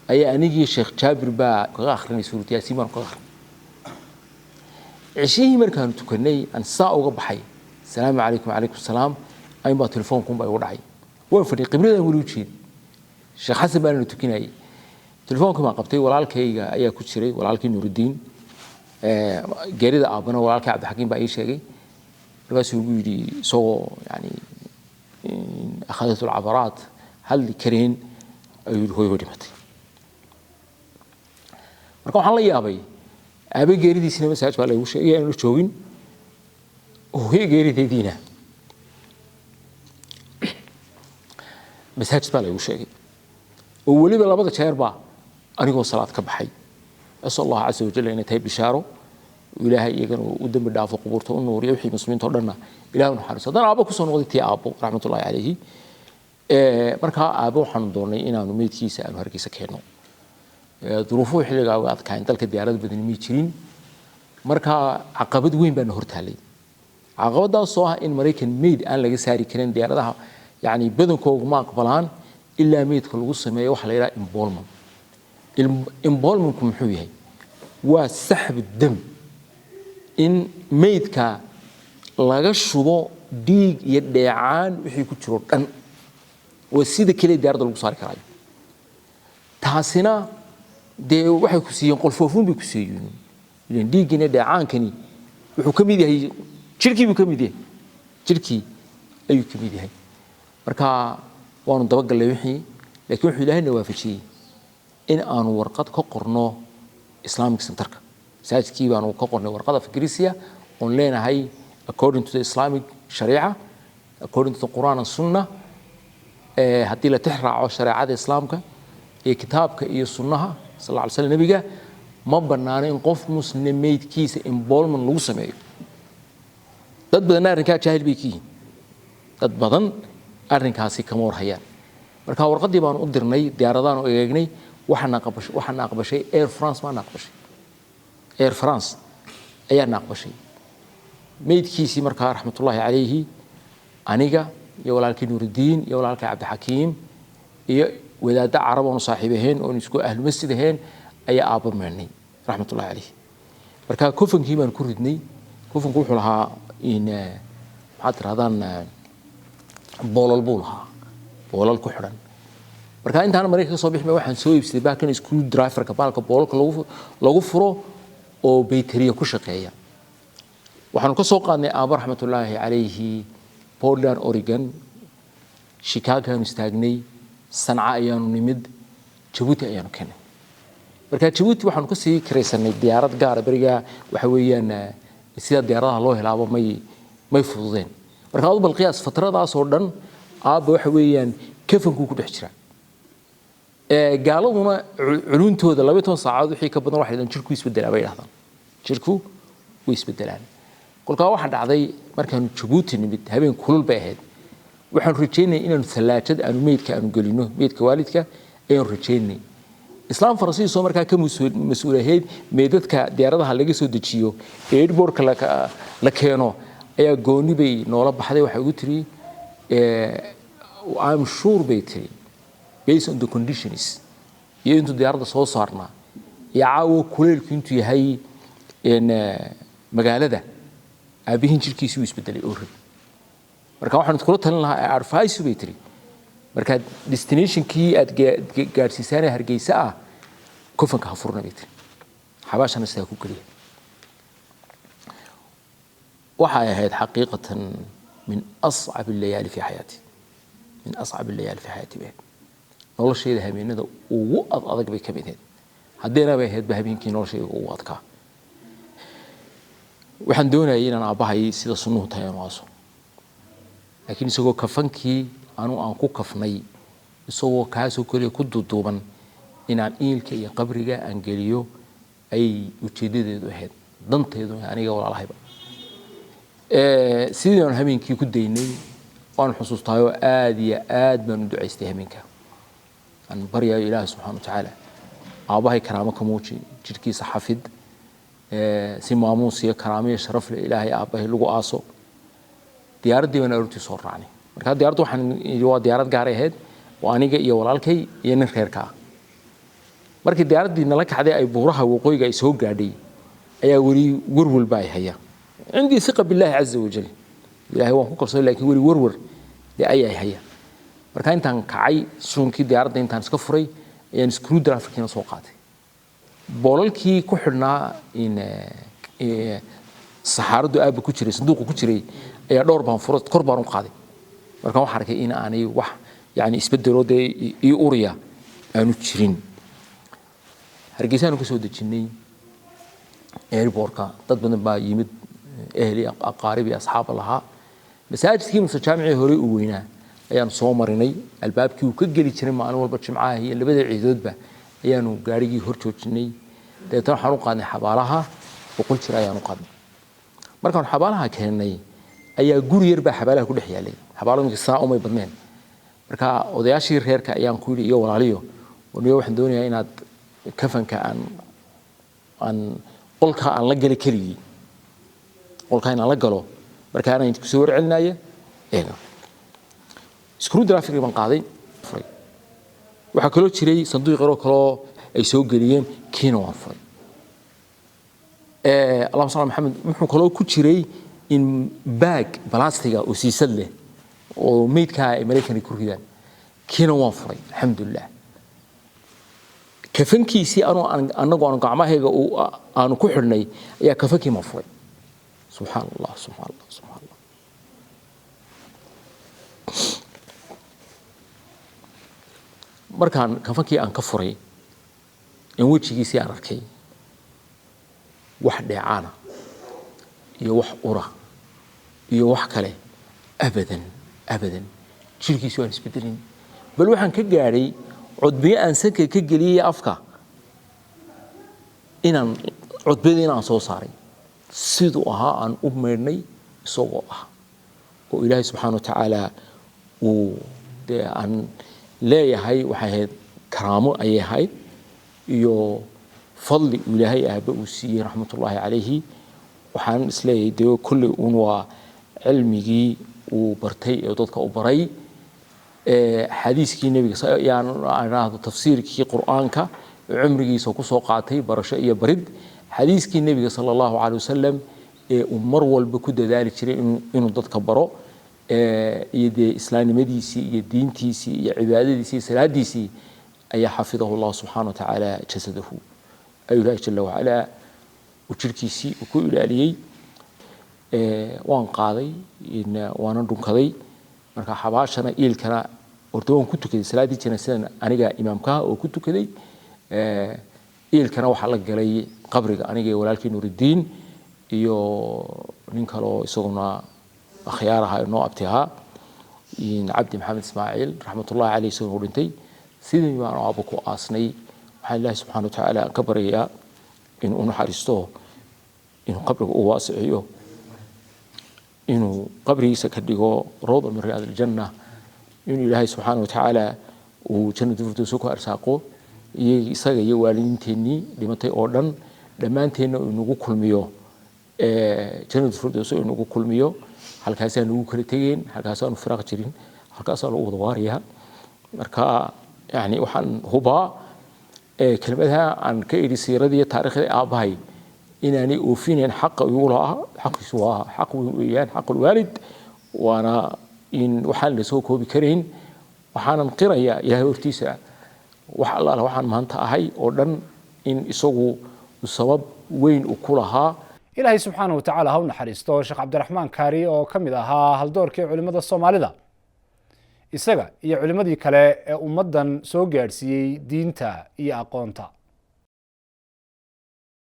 ayaa anigii Sheekh Jaabir baa kaga akhrinay Suurat Yaasiin baan kaga akhrinay. Cishihii markaanu tukanay, aan saa uga baxay, "Asalaamu calaykum." "Calaykum salaam." Ayun baa telefoonkunbaa igu dhacay. Waan fadhiyay, qibladaan weli u jeeday, Sheekh Xasan baanana tukinayay. Telefoonka baan qabtay, walaalkayga ayaa ku jiray, walaalkii Nuurudiin. Geerida aabbana walaalkay Cabdixakiim baa ii sheegay. Markaasuu igu yidhi, isagoo yani akhadat alcabaraat, hadli kareen, ayuu yidhi, "Hooyo way dhimatay." Marka waxaan la yaabay, aabe geeridiisina masaaj baa laygu sheegay aanu joogin, hooyo geerideediina masaajid baa laygu sheegay, oo weliba labada jeerba anigoo salaad ka baxay. Asal Allah casa wajal inay tahay bishaaro. Ilaahay iyagana u dembi dhaafo, qubuurta u nuuriyo, wixii muslimiinta oo dhanna Ilaah u naxariiso. Haddana aabbo kusoo noqday, tii aabbo raxmatullahi calayhi. Markaa aabbo waxaanu doonnay inaanu meydkiisa aanu Hargeysa keenno. Duruufuhu xilligaa uga adkaayeen, dalka diyaarad badani may jirin. Marka caqabad weyn baana hortaalay, caqabadaasoo ah in Maraykan meyd aan laga saari karin diyaaradaha, yani badankoogu ma aqbalaan ilaa meydka lagu sameeyo waxa la yidhaha embalmment. Embalmmentku muxuu yahay? Waa saxbu dam, in meydka laga shubo dhiig iyo dheecaan wixii ku jiro dhan. Waa sida keliya diyaaradda lagu saari karaayo. Taasina dee waxay ku siiyeen qolfoofuun bay ku siiyeen, ilan dhiiggina dheecaankani wuxuu ka mid yahay jirkii buu ka mid yahay, jirkii ayuu ka mid yahay. Marka waanu dabagallay wixii, laakiin wuxuu Ilaahayna waafajiyey in aanu warqad ka qorno Islamic Centerka. Masaajidkii baanu ka qornay warqad af Ingiriisiya oon leenahay, according to the Islamic sharia, according to the Quran and Sunnah, haddii la tix raaco shareecada Islaamka iyo kitaabka iyo sunnaha sal alla alay slam nebiga, ma bannaano in qof muslim meydkiisa embalmment lagu sameeyo. Dad badanna arrinkaa jaahil bay ka yihiin, dad badan arrinkaasi kama warhayaan. Marka warqaddii baanu u dirnay, diyaaradaanu eegnay, waxaana aqbashay Air France baana aqbashay, Air France ayaana aqbashay meydkiisii. Markaa raxmatullaahi calayhi, aniga iyo walaalkii Nuurudiin iyo walaalkii Cabdixakiim iyo wadaadda Carab oonu saaxiib ahayn oonu isku ahlu masjid ahayn ayaa aabba meedhnay raxmatullahi calayhi. Marka kofankii baan ku ridnay. Kofanku wuxuu lahaa in maxaad tirahdaan, boolal buu lahaa, boolal ku xidhan. Marka intaan Maraykanka ka soo bixin waxaan soo iibsaday baalkan screw driverka, baalka boolalka lagu furo oo bayteriya ku shaqeeya. Waxaanu ka soo qaadnay aabbo raxmatullaahi calayhi Portland, Oregon. Chicago aanu istaagnay, Sanca ayaanu nimid, Jabuuti ayaanu keenay. Marka Jabuuti waxaanu kasii kiraysanay diyaarad gaara. Berigaa waxa weeyaan sida diyaaradaha loo helaaba may fududeen. Marka adu bal qiyaas fatradaas oo dhan aabba waxa weeyaan kafankuu ku dhex jira. Gaaladuna culuntooda 12 saacadood wixii ka badan waxay dhahdaan jirku isbedelaa bay dhahdaan, jirku way isbedelaan. Kolkaa waxaa dhacday markaanu Jabuuti nimid, habeen kulul bay ahayd. Waxaanu rajaynay inaanu thalaajad aanu meydka aanu gelino, meydka waalidka ayaanu rajaynay. Islaam Faransiis oo markaa ka mas-uul ahayd meydadka diyaaradaha laga soo dejiyo ee airportka la keeno ayaa gooni bay noola baxday. Waxay ugu tiri, "I'm sure," bay tiri, "based on the conditions iyo intuu diyaaradda soo saarnaa iyo caawo kuleylku intuu yahay magaalada, aabbihiin jirkiisii uu isbedelay oo rabi. Marka waxaan iskula talin lahaa, advice," bay tiri, "markaad destinationkii aad gaadhsiisaanee Hargeysa ah, kofanka ha furna," bay tiri, "xabaashana sidaa ku geliya." Waxay ahayd xaqiiqatan min ascab allayaali fi xayaati, min ascab allayaali fi xayaati bay ahayd. Noloshayda habeenada ugu ad adag bay ka mid ahayd, haddeena bay ahayd ba habeenkii noloshayda ugu adkaa. Waxaan doonayay inaan aabbahay sida sunnuhu tahay aanu aaso, laakiin isagoo kafankii anu aan ku kafnay, isagoo kaasoo keliya ku duuduuban, inaan iilka iyo qabriga aan geliyo ayay ujeeddadeedu ahayd, danteedu aniga walaalahayba. Sidii aan habeenkii ku daynay waan xusuustaayoo aad iyo aad baan u ducaystay habeenka, aan baryayo Ilaahi subxana wa tacaala, aabbahay karaamo ka muuji, jidhkiisa xafid, si maamuus iyo karaamo iyo sharaf leh Ilaahay aabbahay lagu aaso. Diyaaraddii baan aroortii soo raacnay. Marka diyaaraddu waxaan waa diyaarad gaaray ahayd oo aniga iyo walaalkay iyo nin reerka ah. Markii diyaaraddii nala kacday, ay buuraha waqooyiga ay soo gaadhay, ayaa weli warwar baa ay haya. Cindii siqa billaahi caza wajal, Ilaahay waan ku kalsoon, laakiin weli warwar dee ayaa haya. Marka intaan kacay, suunkii diyaaradda intaan iska furay, ayaan screwdriverkiina soo qaatay. Boolalkii ku xidhnaa in saxaaraddu aabba ku jiray, sanduuqa ku jiray, ayaa dhowr baan furo, kor baan u qaaday. Marka waxaan arkay in aanay wax yani isbedeloo dee ii uraya aanu jirin. Hargeysaanu ka soo dejinnay airportka. Dad badan baa yimid, ehli, aqaarib iyo asxaaba lahaa. Masaajidkii muse jaamicii hore uu weynaa ayaanu soo marinay. Albaabkii uu ka geli jiray maalin walba jimcaha iyo labada ciidoodba ayaanu gaarigii hor joojinay. Dabeetana waxaan u qaadnay xabaalaha 100 jir ayaanu qaadnay. Markaan xabaalaha keennay, ayaa guri yar baa xabaalaha ku dhex yaalay. Xabaalo iminka saa umay badneen. Marka odayaashii reerka ayaan ku yidhi iyo walaaliyo, niyo waxaan doonayaa inaad kafanka aan qolka aan la gala keligii, qolka inaan la galo. Marka anaan kusoo warcelinaya eega, screwdriver baan qaaday, furay. Waxaa kaloo jiray sanduuq yaroo kaloo ay soo geliyeen, kiina waan furay. Allahuma salli Maxamed. Wuxuu kaloo ku jiray in baag balastiga oo siisad leh oo meydkaa ay Maraykanka ku ridaan, kiina waan furay. Alxamdulilah, kafankiisii anoo annagu aanu gacmahayga aanu ku xidhnay ayaa kafankii ma furay. Subxaan Allah, subxaan Allah, subxaan Allah. Markaan kafankii aan ka furay in wejigiisii aan arkay, wax dheecaana iyo wax ura iyo wax kale abadan abadan jirkiisu aan isbedelin. Bal waxaan ka gaadhay cudbiyo aan sanka ka geliyey afka, inaan cudbiyada inaan soo saaray, siduu ahaa aan u maydhnay isagoo ah, oo Ilaahay subxaana wa tacaala uu dee aan leeyahay waxay ahayd karaamo ayay ahayd iyo fadli uu Ilaahay aabbe uu siiyey raxmatullaahi calayhi. Waxaan isleeyahay dee kolley uun waa cilmigii uu bartay ee dadka u baray, xadiiskii nebiga, yaan idhaahdo tafsiirkii Qur'aanka cumrigiisa ku soo qaatay barasho iyo barid, xadiiskii nebiga sala Allahu calay wasalam ee uu mar walba ku dadaali jiray inuu dadka baro, iyo dee islaamnimadiisii iyo diintiisii iyo cibaadadiisii iyo salaadiisii ayaa xafidahu Allah subxaana wa tacaala jasadahu, ayuu Ilaahi jala wacalaa uu jirhkiisii uu ku ilaaliyey. Waan qaaday, waanan dhunkaday. Marka xabaashana iilkana horta waan ku tukaday salaaddii janaasadan, aniga imaamkaha oo ku tukaday. Iilkana waxaa la galay qabriga aniga iyo walaalkii Nuuridiin iyo nin kale oo isaguna akhyaar ahaa, noo abti ahaa, Cabdi Maxamed Ismaaciil raxmatullahi caleyh, isaguna u dhintay. Sidii baan aabo ku aasnay. Waxaan Ilaahi subxana wa tacaala ka baryayaa inuu u naxariisto, inuu qabriga u waasiciyo, inuu qabrigiisa ka dhigo rawda min riyaad aljanna, inuu Ilaahay subxaana wa tacaala uu jannatu firdowsa ku arsaaqo iyo isaga iyo waalidiinteennii dhimatay oo dhan, dhammaanteenna uu inagu kulmiyo jannatu firdowsa, uu inagu kulmiyo. Halkaasaa nagu kala tegeen, halkaasaanu firaaq jirin, halkaasaa lagu wada waarayaa. Marka yani waxaan hubaa kelmadaha aan ka idhi siiradii iyo taariikhdii aabbahay inaanay oofinayn xaqa igu lahaa. Xaqiisu waa xaq weyn weeyaan, xaqulwaalid, waana in waxaan la soo koobi karayn. Waxaanan qirayaa Ilaahay hortiisa wax allaala waxaan maanta ahay oo dhan in isagu sabab weyn uu ku lahaa. Ilaahay subxaana wa tacaala ha u naxariisto Sheekh Cabdiraxmaan Kaari oo ka mid ahaa haldoorkii culimmada Soomaalida, isaga iyo culimmadii kale ee ummaddan soo gaadhsiiyey diinta iyo aqoonta.